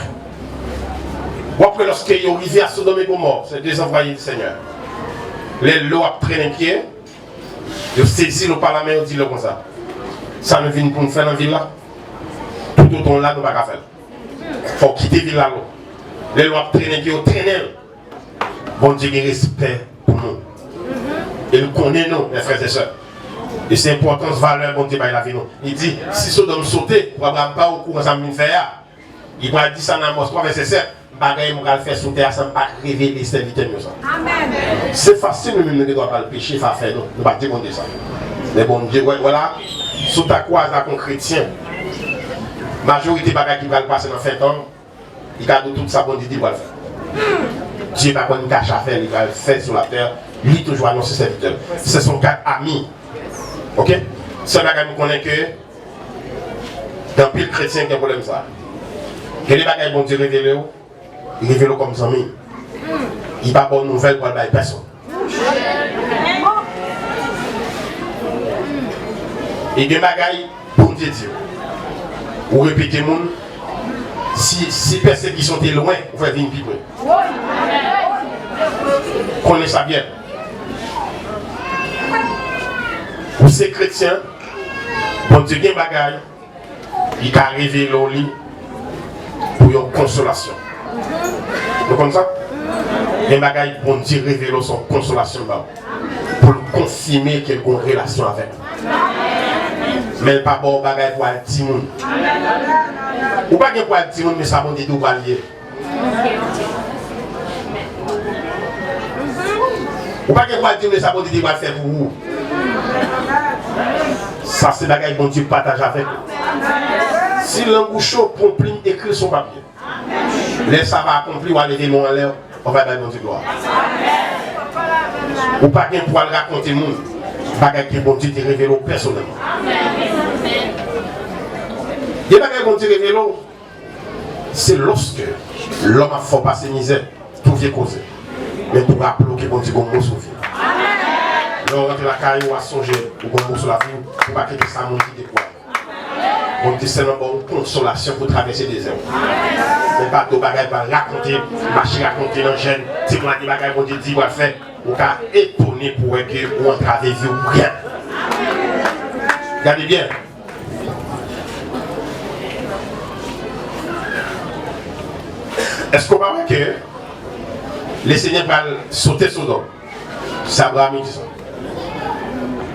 w ap wè lòske yo rive a Sodòm e Gomò, se de zanvwaye di Senyè. Lè Lo ap trennen pye, yo sezi Lo pa lamen, yo di Lo konsa, sa nou vin pou n fè nan vil la? Toutotan w la, nou pa ka fè l. Fò w kite vil la, Lo. Lè Lo ap trennen pye, yo trennen l. Bondye gen respè pou nou. E l konnen nou, mes frères et sœurs. E se enpòtans valè Bondye bay lavi nou. Li di, si Sodòm sote, pou Abraram pa okouran sa m vin fè a, li pral di sa nan Amòs twa vèsè sèt, m pa gen anyen m pral fè sou tè a san m pa revele sèvitè m yo sa. Se fasil, nou menm nou gen dwa pral peche, sa fè nou. Nou pa di Bondye sa. Men Bondye, wè, wè la, si w ta kwaze ak yon kretyen, majorite bagay ki pral pase nan fen tan, li ka di w tout sa Bondye di l pral fè. Dye pa konn kache afè l, li pral fè sou latè, li toujou anonse sèvitè l. Se son gad ami. Oke? Sèl bagay m konnen ke gen anpil kretyen gen pwoblèm sa. Gen de bagay Bondye revele w, li revele w kòm zanmi. Li pa ba w nouvèl pou al bay pèsonn. E gen bagay Bondye di w. Ou repete moun, si, si pèsekisyon te lwen, ou fè vin pi pre. Konnen sa byen. Ou se kretyen, Bondye gen bagay li ka revele w li pou yon konsolasyon. Nou konn sa? Gen bagay Bondye revele w, se yon konsolasyon l ba w. Pou l konfime ke l gen yon relasyon avèk ou. Men l pa ba w bagay pou al di moun. Ou pa gen pou al di moun, men sa Bondye di w pral ye. Ou pa gen dwa di m de sa Bondye te pral fè pou ou. Sa se bagay Bondye pataje avèk ou. Si lang ou cho, pran plim, ekri l sou papye. Lè sa va akonpli, w a leve men w anlè, w va bay Bondye glwa. Ou pa gen pou al rakonte moun bagay ke Bondye te revele w pèsonèlman. Gen bagay Bondye revele w, se lòske lòm ap fè w pase mizè pou vye koze. Men pou raple w ke Bondye gon mo sou vi. Lè w rantre lakay ou, w a sonje ou gon mo sou lavi w, ou pa kite sa moun kite pou w. Bondye sèlman ba w konsolasyon pou travèse dezè w. Men pa do bagay pral rakonte, mache rakonte nan jèn, ti plan de bagay Bondye di pral fè, ou ka etone pou wè ke ou antrave vi w pou ryen. Gade byen. Èske w pa wè ke Lesenyè pral sote Sodòm? Se Abraram li di sa.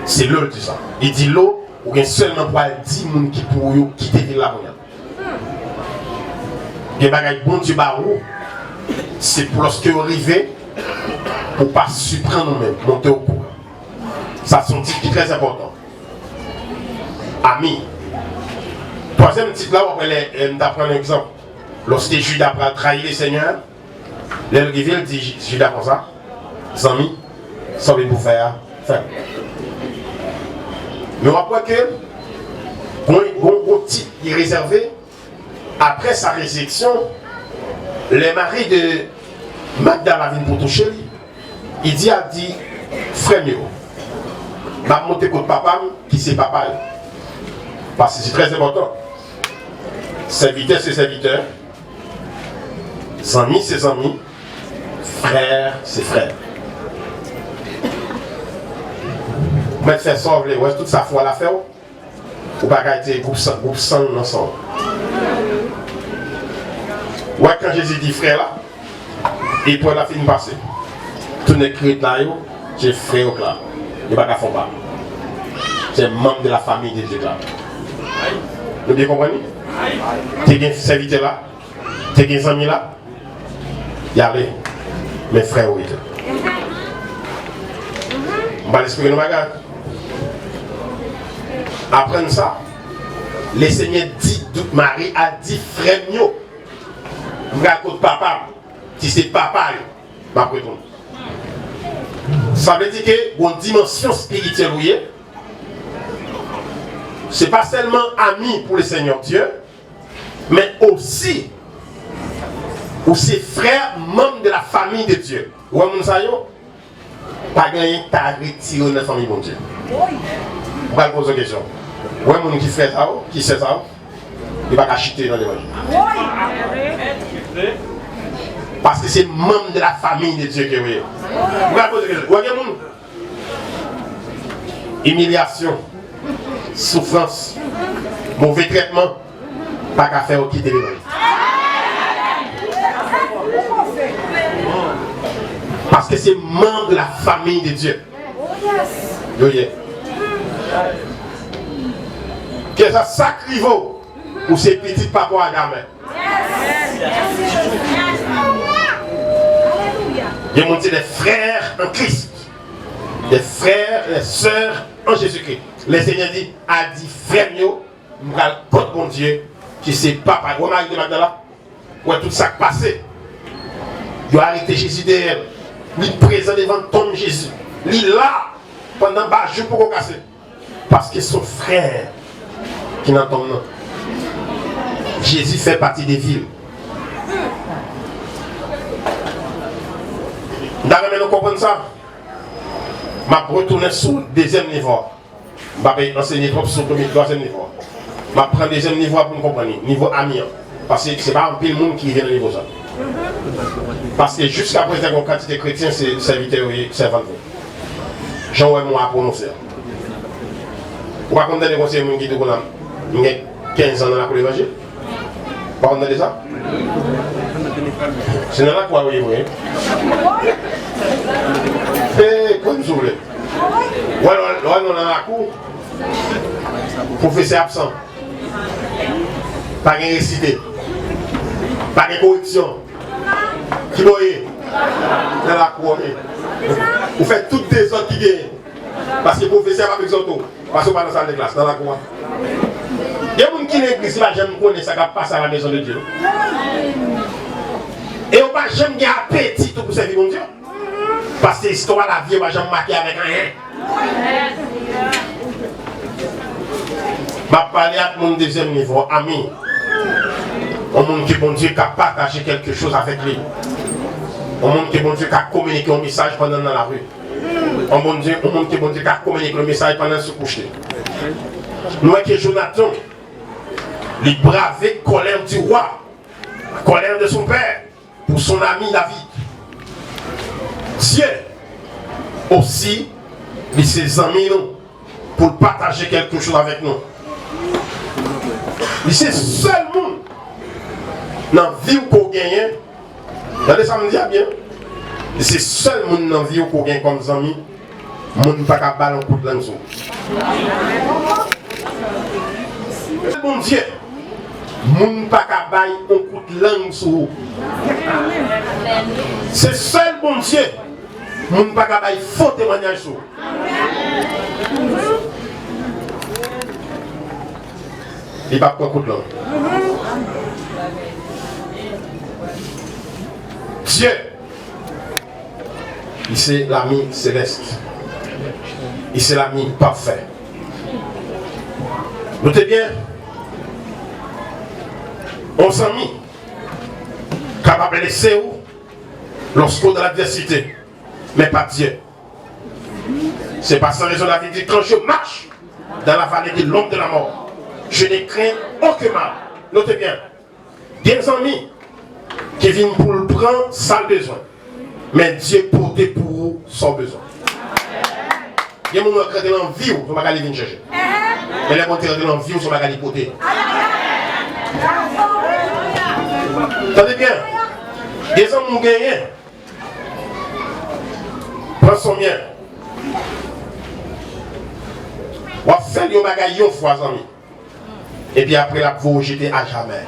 Se Lo l di sa. Li di Lo, ou gen sèlman pou al di moun ki pou yo kite vil la kounye a. Gen bagay Bondye ba ou, se pou lòske yo rive, pou pa siprann ou menm, monte okouran. Sa se yon tit ki trè enpòtan. Ami. Twazyèm tit la, w ap wè lè, eh, m ta pran egzanp. Lòske Jida pral trayi Lesenyè, lè l rive, l di Jida konsa, zanmi, Sa w vin pou fè a, fè l. Men w ap wè ke gon, gon, gon tit ki rezève, apre sa rezireksyon, lè mari de Magdala vin pou touche li, li di, a di, frè m yo, m ap monte kot papa m ki se papa yo. Paske se trè enpòtan. Sèvitè se sèvitè, zanmi se zanmi, frè se frè. Ou mèt fè sa w vle, wè tout sa fwa la fè w, ou pa ka rete gwoup san, gwoup san nan san w. Wè kan Jezi di frè la, eprèv la fin pase. Tout nèg ki ret la yo, se frè yo k la. Yo pa ka fè w pa. Se manm de la famille de Dieu k la. Nou byen konprann li? Te gen sèvitè la, te gen zanmi la, y ale. Men frè yo rete. M pral esplike nou bagay. Aprann sa. Lesenyè di, di Mari al di frè m yo, m pral kot papa m, ki se papa yo, m ap retounen. Sa vle di ke gon dimansyon espirityèl ou ye. Se pa sèlman ami pou le Seigneur Dieu, men osi ou se frè, manm de la famille de Dieu. Ou wè moun sa yo? Pa gen anyen ki ka retire yo nan fanmi Bondye. M pral poze w kesyon. Ou wè moun ki frè sa yo, ki sè sa yo, li pa ka chite nan levanjil. Paske se manm de la famille de Dieu ke yo ye. M pral poze w kesyon. Ou wè gen moun, imilyasyon, soufrans, move trètman, pa ka fè yo kite levanjil. Paske se manm de la famille de Dieu. Yo ye. Ke sa, sa k rive w, ou se pitit papa w a jamè. Gen moun se des frères en Christ, des frères, des sœurs en Jésus-Christ. Le Seigneur di, a di frè m yo, m pral kot Bondye, ki se papa. Wè mari de Magdala, wè tout sa k pase. Yo arete Jezi dèyè l. Li prezan devan tonm Jezi. Li la pandan ba jou poko kase. Paske se yon frè ki nan tonm nan. Jezi fè pati de vi l. M ta renmen nou konprann sa. M ap retounen sou dezyèm nivo a. M p ap ansenye twòp sou premye, twazyèm nivo a. M ap pran dezyèm nivo a pou n konprann li, nivo ami an. Paske se pa anpil moun ki rive nan nivo sa. Paske jiskaprezan, gen yon kantite kretyen, se sèvitè yo ye, sèvant yo. Jan w wè mo a pwononse a. Ou pa konn tande konseye moun ki di w konn ap, m gen kenz an nan lakou levanjil? Ou pa konn tande sa? Se nan lakou a yo ye vre. E, konn si w vle. Wè, wè, wè, nou nan lakou. Pwofesè absan. Pa gen resite. Pa gen koreksyon. Kibò w ye? Nan lakou a w ye. Ou fè tout dezòd ki genyen. Paske pwofesè a p ap egzòte w. Paske w pa nan sal de klas, nan lakou a. Gen moun ki legliz, li pa janm konnen sa k ap pase à la maison de Dieu. E yo pa janm gen apeti tou pou sèvi Bondye. Paske istwa lavi yo pa janm make avèk anyen. M ap pale ak moun dezyèm nivo, ami. Yon moun ke Bondye ka pataje kèlke choz avèk li. Yon moun ke Bondye ka kominike yon mesaj pandan l nan lari. Yon Bondye, yon moun ke Bondye ka kominike yon mesaj pandan l sou kouch li. Nou wè ke Jonatan, li brave colère du roi, colère de son père, pour son ami David. Dye osi, li se zanmi nou pou l pataje kèlke choz avèk nou. Li se sèl moun nan vi w ke w genyen. Tande sa m di a byen. Li se sèl moun nan vi w ke w gen kòm zanmi. Moun pa ka ba l yon kout lang sou ou. Bondye, moun pa ka bay yon kout lang sou ou. Se sèl Bondye, moun pa ka bay fo temwayaj sou ou. Li p ap pran kout lang. Dye, Il c'est l'ami céleste. Il c'est l'ami parfait. Note byen, yon zanmi kapab lese w lorsqu'on dans l'adversité, mais pas Dieu. C'est pas sans raison David dit, quand je marche dans la vallée de l'ombre de la mort, je ne crains aucun mal. Note byen, gen zanmi ki vin pou l pran sa l bezwen, men Dye pote pou ou sa w bezwen. Gen moun w rantre nan vi w, se yon bagay li vin chèche. Men lè Bondye rantre nan vi w, se yon bagay li pote. Tande byen, gen zanmi w genyen, pran swen l byen. W ap fè l yon bagay yon fwa, zanmi. Epi apre l ap voye w jete ajamè.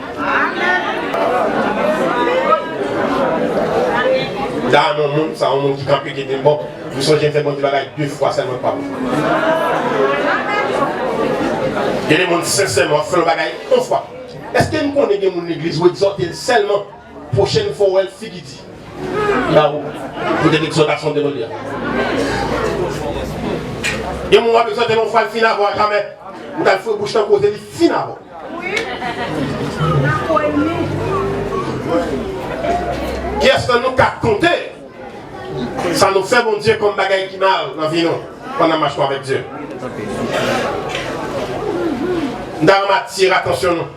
M ta renmen yon moun, sa yon moun ki kanpe ki di m, bon, m sonje m fè Bondye bagay de fwa sèlman pa m. Gen de moun sensèman w ap fè l yon bagay yon fwa. Èske n konnen gen moun legliz ou egzòte l sèlman pwochèn fwa w wè l figi di ba ou poutèt egzòtasyon de Bondye a. Gen moun w ap egzòte l yon fwa l fin avè w ajamè. Ou t al foure bouch nan koze li fin avè w. Kiyès nan nou ka konte sa nou fè Bondye kòm bagay ki mal nan vi nou pandan mach nou avèk Dye? M ta renmen atire atansyon nou.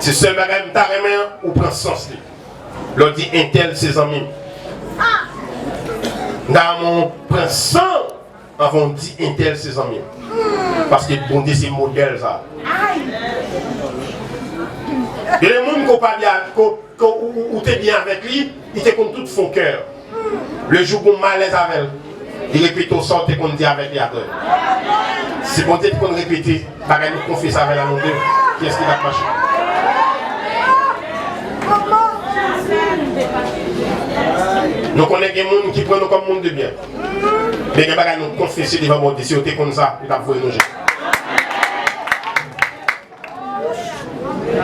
Se sèl bagay m ta renmen an, ou pran sans li. Lè w di entèl se zanmi m. M ta renmen w pran san anvan w di entèl se zanmi m. Paske Bondye se modèl sa. Gen de moun ke w pa byen, ke, ke ou, ou, ou te byen avèk li, li te konn tout fon kè w. Lejou gen yon malèz avè l, li repete w sa w te konn di avèk li atè. Si Bondye te konn repete bagay nou konfese avè l a nou de, kiyès ki t ap mache? Nou konnen gen moun ki pran nou kòm moun de byen. Men gen bagay nou konfese devan Bondye, si yo te konn sa, yo t ap voye nou jete.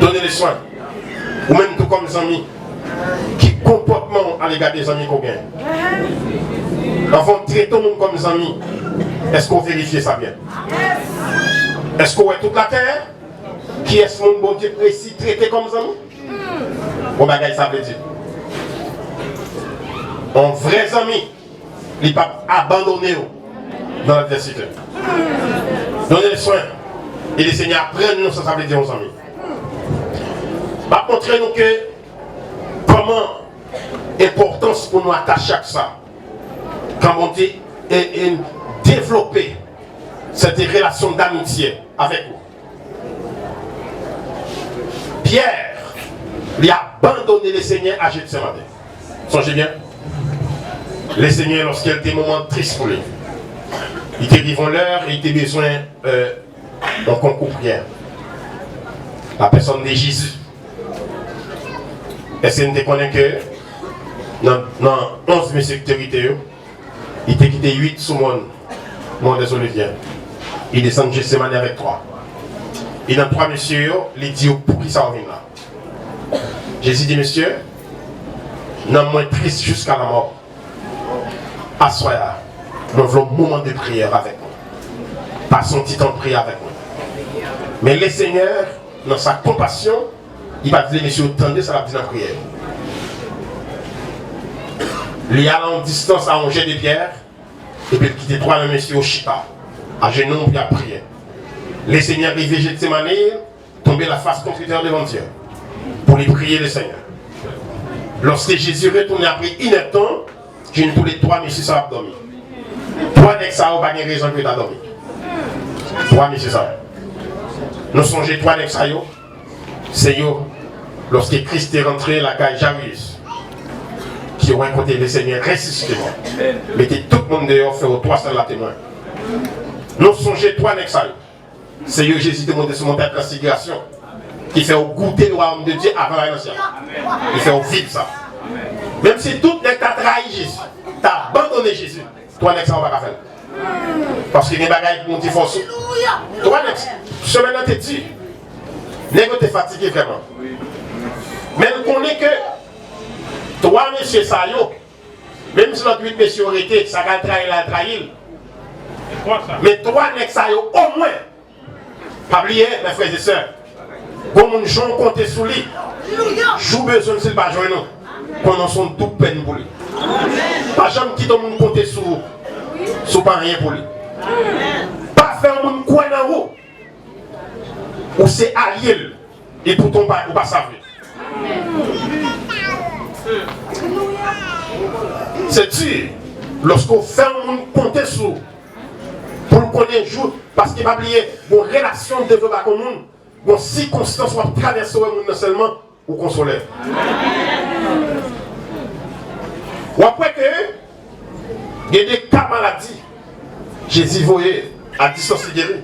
Donner le soin. Ou menm tou kòm zanmi, ki konpòtman w alega de zanmi ke w genyen? Anvan w trete yon moun kòm zanmi, èske w verifye sa byen? Èske w wè tout latè? Kiyès moun Bondye resi trete kòm zanmi? Bon bagay sa vle di. Yon vrè zanmi, li p ap abandone w nan ladvèsite. Donner le soin. E le Senyè aprann nou sa sa vle di yon zanmi. M ap montre nou ke kòman enpòtans pou nou atache ak sa. Kan Bondye e, e devlope sète relasyon damitye avèk ou. Pyè, li abandone Lesenyè a Jetsemane. Sonje byen, Lesenyè, lòske l te moman tris pou li, li te rive yon lè, li te bezwen, euh, yon konkou priyè. La personne de Jésus. Èske n te konnen ke nan, nan onz mesye ki te rete yo, li te kite uit sou mòn, mòn dèzolivyè. Li desann Jetsemane avèk twa. E nan twa mesye yo, li di yo, "Poukisa w vin la?" Jezi di, "Mesye, nanm mwen tris jiska lanmò. Aswè a, mwen vle yon moman de priyè avèk nou. Pase yon ti tan priyè avèk mwen." Men Lesenyè, nan sa konpasyon, li pa t vle mesye yo tande sa l ap di nan priyè. Li al a yon distans, a yon jè de pyè, epi l kite twa nan mesye yo chita, ajenou pou y ap priye. Lesenyè rive Jetsemane, tonbe la face contre terre devan Dye, pou li priye Lesenyè. Lòske Jezi retounen apre inèdtan, jwenn tou le twa mesye sa yo ap dòmi. Twa nèg sa yo pa gen rezon pou yo ta dòmi. Twa mesye sa yo. Nou sonje twa nèg sa yo, se yo, lòske Kris te rantre lakay Jairus, ki wè kote Lesenyè resisite mò, mete tout moun deyò, fè yo twa sèl la temwen. Nou sonje twa nèg sa yo. Se yo Jezi te monte sou montay Transfigyasyon, ki fè yo goute le wayòm de Dye avan l ale nan syèl la. Li fè yo viv sa. Menm si tout nèg ta trayi Jezi, ta abandone Jezi, twa nèg sa yo pa ka fè l. Paske gen bagay pou Bondye fè w sou. Twa nèg, semèn nan te di. Nèg yo te fatige vrèman. Men l konnen ke twa mesye sa yo, Menm si lòt uit mesye yo rete, sa k al trayi l, al trayi l. Men twa nèg sa yo, omwen, pa bliye, mè frè e sè, gon moun jan w konte sou li, jou w bezwen l, si l pa jwenn ou, konnen w se yon doub pèn pou li. Pa janm kite yon moun konte sou ou, si w pa anyen pou li. Pa fè yon moun kwè nan ou, ou se alye l, epoutan w pa, ou pa save. Se di, lòske w fè yon moun konte sou ou, pou l konnen jou, paske pa bliye, gon relasyon w devlope ak yon moun, gon sikonstans w ap travèse, w wè moun nan sèlman, ou konsole. W ap wè ke gen de ka maladi, Jezi voye a distans li geri.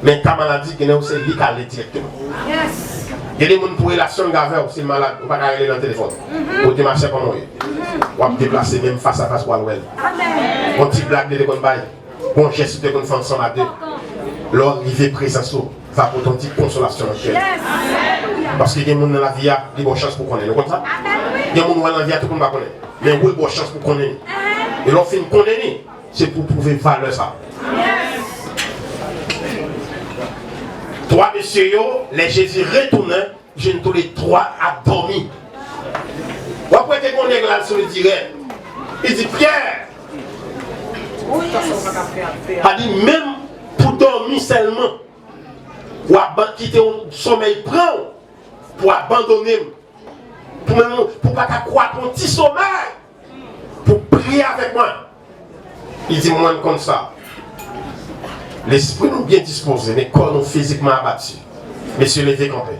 Men ka maladi, gen lè ou se li k ale dirèkteman. Gen de moun pou relasyon l gen avè w, si l malad, ou pa ka rele nan telefòn. Ou te mache kòman w ye. W ap deplase menm fas a fas pou al wè l. Yon ti blag li te konn bay, yon jès li te konn fè ansanm a de. Lè w rive prezans ou, va pote yon ti konsolasyon nan kè l. Paske gen moun nan lavi a, li ba w chans pou konnen. Nou konn sa? Gen moun ou wè nan lavi a, tout moun pa konnen. Men ou, li ba w chans pou konnen li. E lè w fin konnen li, se pou pwouve valè sa. Twa mesye yo, lè Jezi retounen, jwenn toulètwa ap dòmi. W ap wè ke gon nèg la sou li dirèk. Li di, Pyè, pa di menm pou dòmi sèlman, w ap ban-, kite yon somèy pran w pou abandone m. Pou menm, pou pa ta kwè yon ti somèy, pou priye avèk mwen. Li di, mwen konn sa. Lespri nou byen dispoze, men kò nou fizikman abati. Mesye, leve kanpe.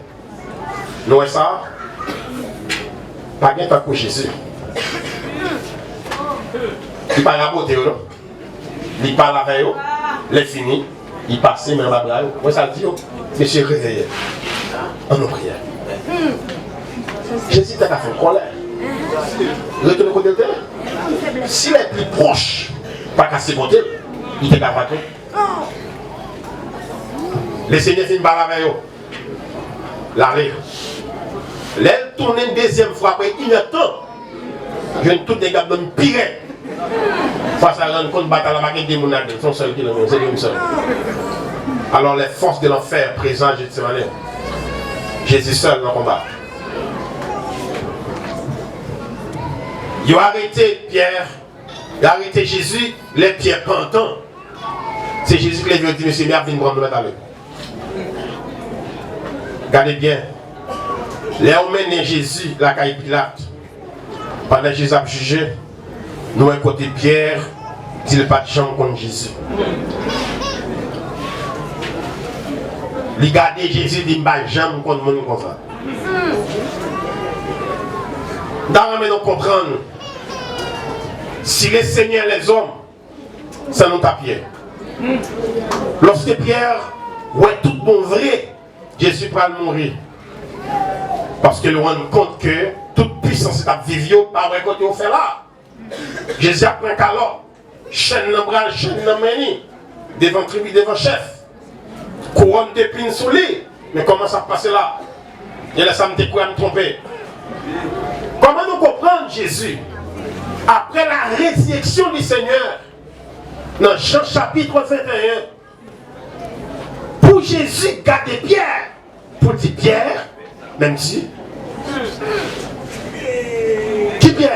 Nou wè sa? Pa gen tankou Jezi. Li pa rabote yo, non. Li pale avè yo. Lè fini, li pase men anba bra yo. Wè sa l di yo? Mesye, reveye. Ann nou priye. Jezi te ka fè kòlè. Retounen kote l te ye. Si lè pli pwòch pa ka sipòte l, li te ka vake. Lesenyè fin pale avè yo. L ale. Lè l tounen dezyèm fwa apre inèdtan, jwenn tout nèg ap bann pi rèd. Fwa sa rann kont batay la pa gen de moun ladan l, se yon sèl ki nan men l, se li menm sèl. Alors les forces de l'enfer présent à Gethsemane. Jezi sèl nan konba. Yo arete Pyè, yo arete Jezi, lè Pyè pantan. Se Jezi ki leve yo di, mesye, men ap vin pran nou mèt ale. Gade byen. Lè yo mennen Jezi lakay Pilat, pandan Jezi ap jije, nou wè kote Pyè di l pa t janm konn Jezi. Li gade Jezi, di, m pa janm konn moun konsa. M ta renmen nou konprann, si le Seigneur les hommes, sa nou t ap ye. Lòske Pyè wè tout bon vre, Jezi pral mouri. Paske l rann kont ke tout pisans li t ap viv yo pa wè kote yo fè la. Jezi ap pran kalòt, chèn nan bra l, chèn nan men li, devan tribi, devan chèf. Kouwòn depin sou li. Men kòman sa ap pase la? Gen lè sa m te kwè m twonpe. Kòman nou konprann Jezi? Après la résurrection du Seigneur, nan Jan chapit venteyen, pou Jezi gade Pyè, pou l di, Pyè, menm di, ki Pyè?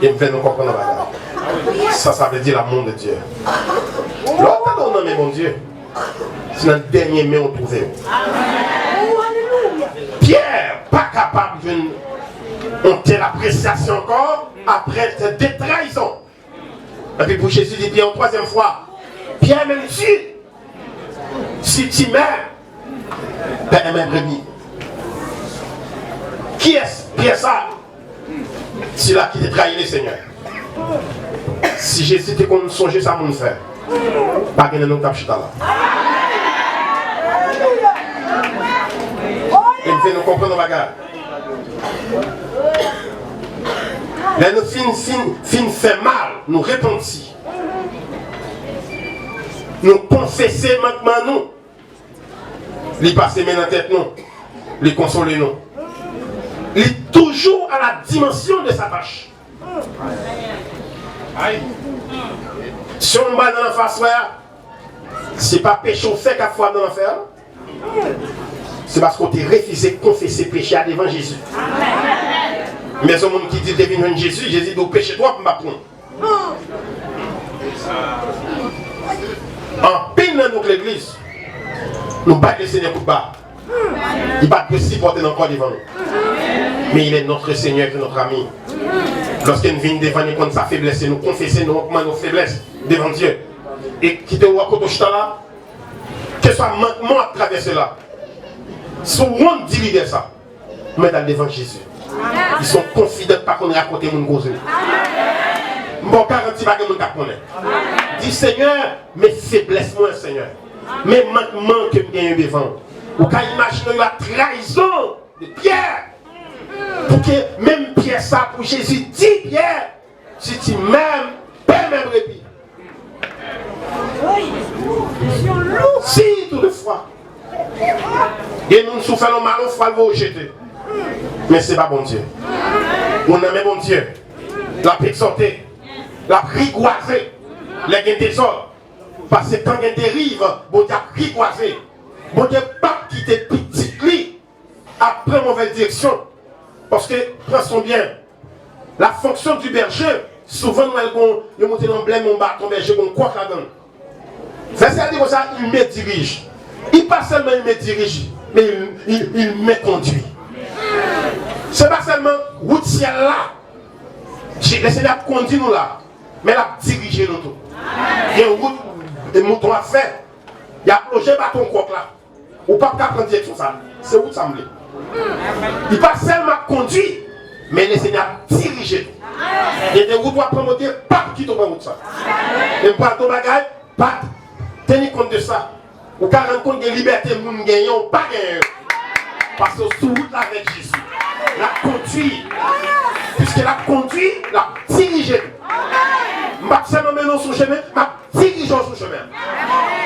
E m fè nou konprann yon bagay. Sa, sa vle di l'amour de Dieu. Lè w tande w nan men Bondye, se nan dènye men w twouve w. Pyè pa kapab jwenn yon tèl apresyasyon ankò apre de trayizon. Epi pou Jezi di Pyè yon twazyèm fwa, Pyè, menm di, si tu m'aimes, paie mes brebis. Kiyès Pyè sa? Sila ki te trayi le Senyè. Si Jezi te konn sonje sa moun fè, pa gen nou t ap chita la. E m fè nou konprann yon bagay. Lè nou fin, fin, fin fè mal, nou repanti. Nou konfese mankman nou. Li pase men nan tèt nou. Li konsole nou. Li toujours à la dimension de sa tâche. Si yon bagay nan lanfè aswè a, se pa peche w fè k ap fè w al nan lanfè a. Se paske w te refize konfese peche a devan Jezi. Men se yon moun ki di l te vin jwenn Jezi, Jezi di w peche twòp, m p ap pran w. Anpil nan nou k legliz, nou bay Lesenyè kout ba. Li pa t dwe sipòte n ankò devan nou. Men il est notre Seigneur et notre ami. Lòske n vin devan li, konn sa feblès se, nou konfese, nou admèt nou feblès devan Dye. E kite w wè kote w chita la, keswa mankman w ap travèse la, si w wont di lidè sa, ou mèt al devan Jezi. Li se yon konfidan k pa konn rakonte moun koze. M ba w garanti pa gen moun k ap konnen. Di, Senyè, men feblès mwen, Senyè. Men mankman ke m genyen devan w. Ou ka imajine w la trayizon de Pyè. Pou ke menm Pyè sa, pou Jezi di Pyè, si tu m'aimes, paie mes brebis. Si toutefwa. Gen moun si w fè l yon mal yon fwa, l voye w jete. Men se pa Bondye. Ou nan men Bondye. L ap egzòte. L ap rigwaze. Lè gen dezòd. Paske kan gen deriv, Bondye ap rigwaze. Bondye p ap kite pitit li ap pran movèz direksyon. Paske, pran swen byen. La fonction du berger, souvan nou wè l gon, yo moute nan blè, yon baton bèje, gon kòk ladan l. Vèsè a di konsa, il me dirige. Li pa sèlman il me dirige, men il, il, il me conduit. Se pa sèlman wout syèl la, Lesenyè ap kondui nou la, men l ap dirije nou tou. Gen wout, e mouton ap fè, y ap lonje baton kòk la. Ou p ap ka pran direksyon sa. Se wout sa m vle. Li pa sèlman ap kondui, men Lesenyè ap dirije tou. Gen de wout w ap pran, Bondye p ap kite w pran wout sa. Men m pral di w bagay, pa t teni kont de sa. Ou ka rann kont de libète moun genyen, ou pa genyen. Paske w sou wout la avèk Jezi. L ap kondui. Piske l ap kondui, l ap dirije tou. M p ap sèlman mennen w sou chemen, m ap dirije w sou chemen.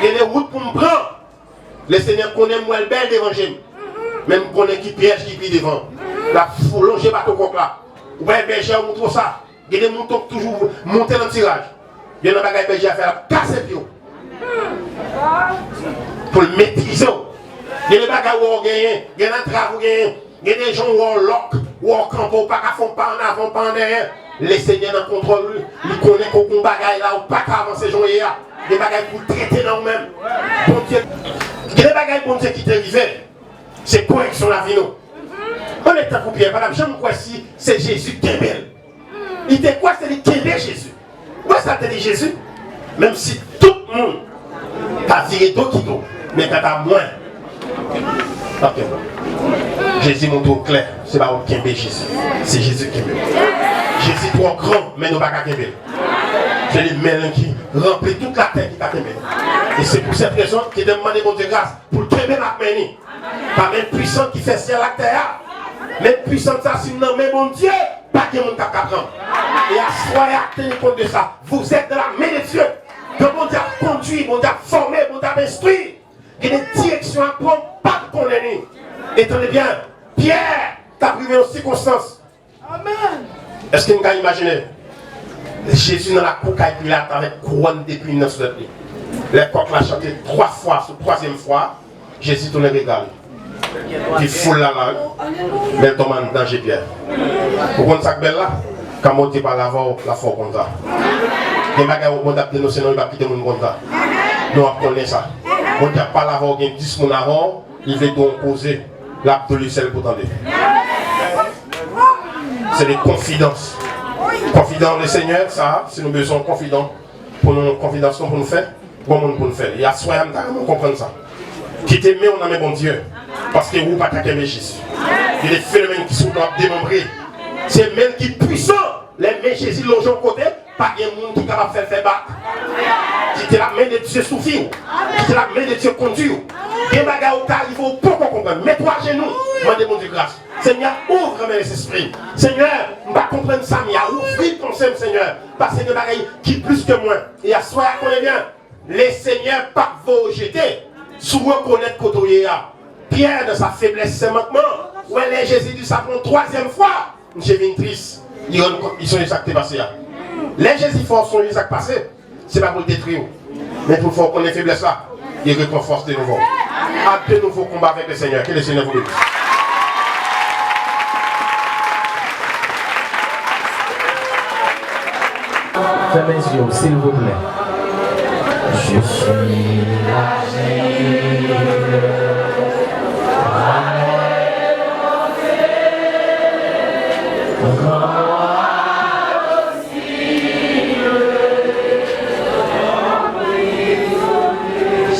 Gen de wout pou m pran. Lesenyè konnen m wè l bèl devan je m. Men m konnen ki pyèj ki pi devan. L ap fou lonje baton kòk la. Ou wè bèje a moutre w sa. Gen de mouton k toujou monte nan tiraj. Gen nan bagay bèje a fè, l ap kase pye w. Pou l metrize w. Gen de bagay w wè w genyen. Gen nan trav ou genyen. Gen de jan w wè w lòk, w wè w kanpe, w pa ka fè yon pa annavan, yon pa andèyè. Lesenyè nan kontwòl, li, li konnen ke w gon bagay la, ou pa ka avanse jan w ye a. Gen bagay pou l trete nan ou menm. Bondye, gen de bagay Bondye kite rive, se koreksyon lavi nou. Yon nèg tankou Pyè pa t ap janm kwè si se Jezi k kenbe l. Li te kwè se li k kenbe Jezi. Ou wè sa l te di Jezi? Menm si tout moun ta vire do kite w, men kanta mwen, m ap kenbe w. Jezi montre w klè, se pa ou k kenbe Jezi, se Jezi k kenbe w. Jezi twò gran, men nou pa ka kenbe l. Se li menm ki ranpli tout latè ki ka kenbe l. E se pou sèt rezon ke m mande Bondye gras pou l kenbe m ak men li. Pa men pwisan ki fè syèl ak tè a. Men pwisans sa, si m nan men Bondye, pa gen moun k ap ka pran. E aswè a, teni kont de sa. Vous êtes dans la main de Dieu. Ke Bondye ap kondui, Bondye ap fòme, Bondye ap enstwi. Gen de direksyon a pran, pa t konnen li. E tande byen, Pyè t ap rive yon sikonstans. Amèn. Èske n ka imajine Jezi nan lakou kay Pilat avèk kouwòn de pini nan sou tèt li? Lè kòk la chante twa fwa, sou twazyèm fwa, Jezi tounen rega li. Li foule la, la, men l tonbe anndan je Pyè. Ou konn sa k bèl la? Kan Bondye pale avè w, l ap fè w konn sa. Gen bagay Bondye ap denonse, non, li p ap kite moun konn sa. Nou ap konnen sa. Bondye ap pale avè w, gen dis moun avè w, li vle di w yon koze, l ap di w li sèl pou tande. Se de konfidans. Konfidan le Senyè, sa, si nou bezwen yon konfidan pou nou, konfidans nou pou nou fè, bon moun pou nou fè. E aswè a, m ta renmen w konprann sa. Kite men w nan men Bondye, paske ou pa ka kenbe Jezi. Gen de fenomèn ki sou w ap demanbre. Se men ki pwisan. Lè men Jezi lonje yon kote, pa gen moun ki kapab fè l fè bak. Kite la men de Dye sou vi w. Kite la men de Dye kondui w. Gen bagay ou ka rive ou poko konprann. Mete w ajenou, mande Bondye gras. Seigneur, ouvre mes esprits. Senyè, m pa konprann sa m ye a. Ouvri panse m, Senyè. Paske gen bagay ki plis ke mwen. E aswè a, konnen byen, Lesenyè p ap voye w jete. Si w rekonèt kote w ye a, Pierre, dans sa faiblesse, ses manquements, ou wè lè Jezi di sa pou yon twazyèm fwa, misye vin tris. Li rann kont, li sonje sa k te pase a. Lè Jezi fè w sonje sa k pase, se pa pou l detwi w, men pou l fè w konnen feblès la, li repran fòs de nouvo. À de nouveaux combats avec le Seigneur. Que le Seigneur vous bénisse. Fèmen zye w, silvouplè. Je suis la givre.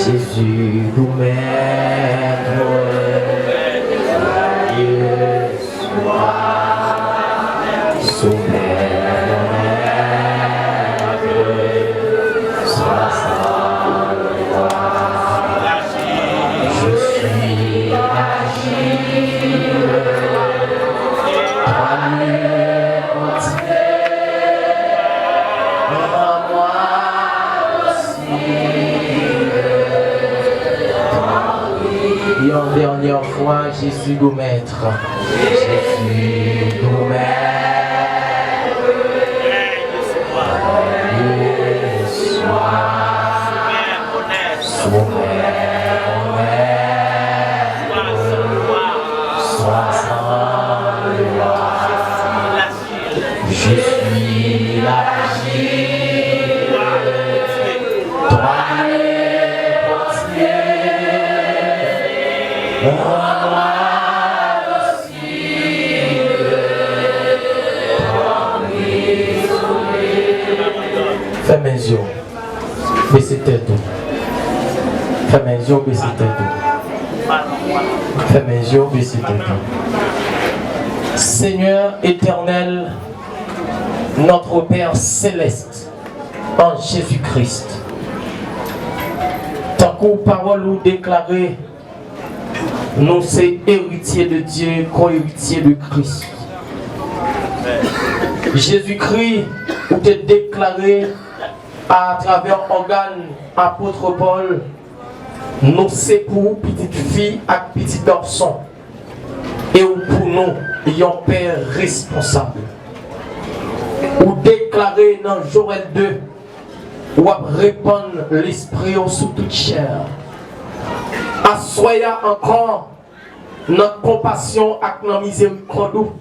Jésus, nous maître, Dieu soit, souverain, soit sans loi. Je suis agile, toi le Dieu, rends-moi aussi. Yon dènyè fwa, Jezi nou mèt. Jezi nou mèt. Sou mè, swa san lwa. Je suis la givre, toi le potier, rends-moi aussi. Fèmen zye w. Bese tèt ou. Fèmen zye w, bese tèt ou. Fèmen zye w, bese tèt ou. Seigneur éternel, notre Père céleste, en Jésus-Christ. Tankou pawòl ou deklare, nou se eritye de Dye, koeritye de Kris. Jezikri, ou te deklare atravè ògàn apot Pòl, nou se pou ou pitit fi ak pitit gason, e ou pou nou yon pè responsab. Ou deklare nan Jowèl de, w ap repann lespri w sou tout chè. Aswè a ankò, nan konpasyon ak nan mizerikòd ou,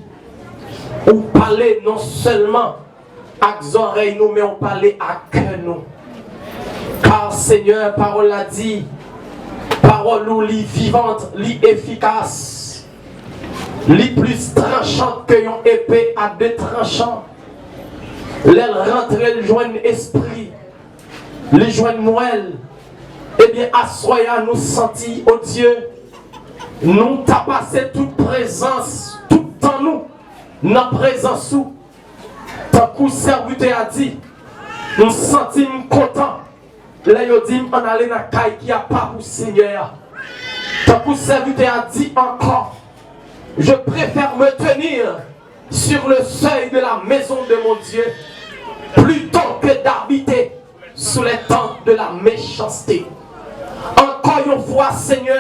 ou pale non sèlman ak zòrèy nou, men w pale ak kè nou. Kar, Senyè, pawòl la di, pawòl ou li vivant, li efikas, li plis tranchan ke yon epe a de tranchan. Lè l rantre, l jwenn espri, li jwenn mwèl. Ebyen, aswè a, nou santi, o Dye, nou ta pase tout prezans, tout tan nou nan prezans ou. Tankou sèvitè a di, m santi m kontan lè yo di m ann ale nan kay ki apa pou Senyè a. Tankou sèvitè a di ankò, je préfère me tenir sur le seuil de la maison de mon Dieu plutôt que d'habiter sous les tentes de la méchanceté. Ankò yon fwa, Senyè,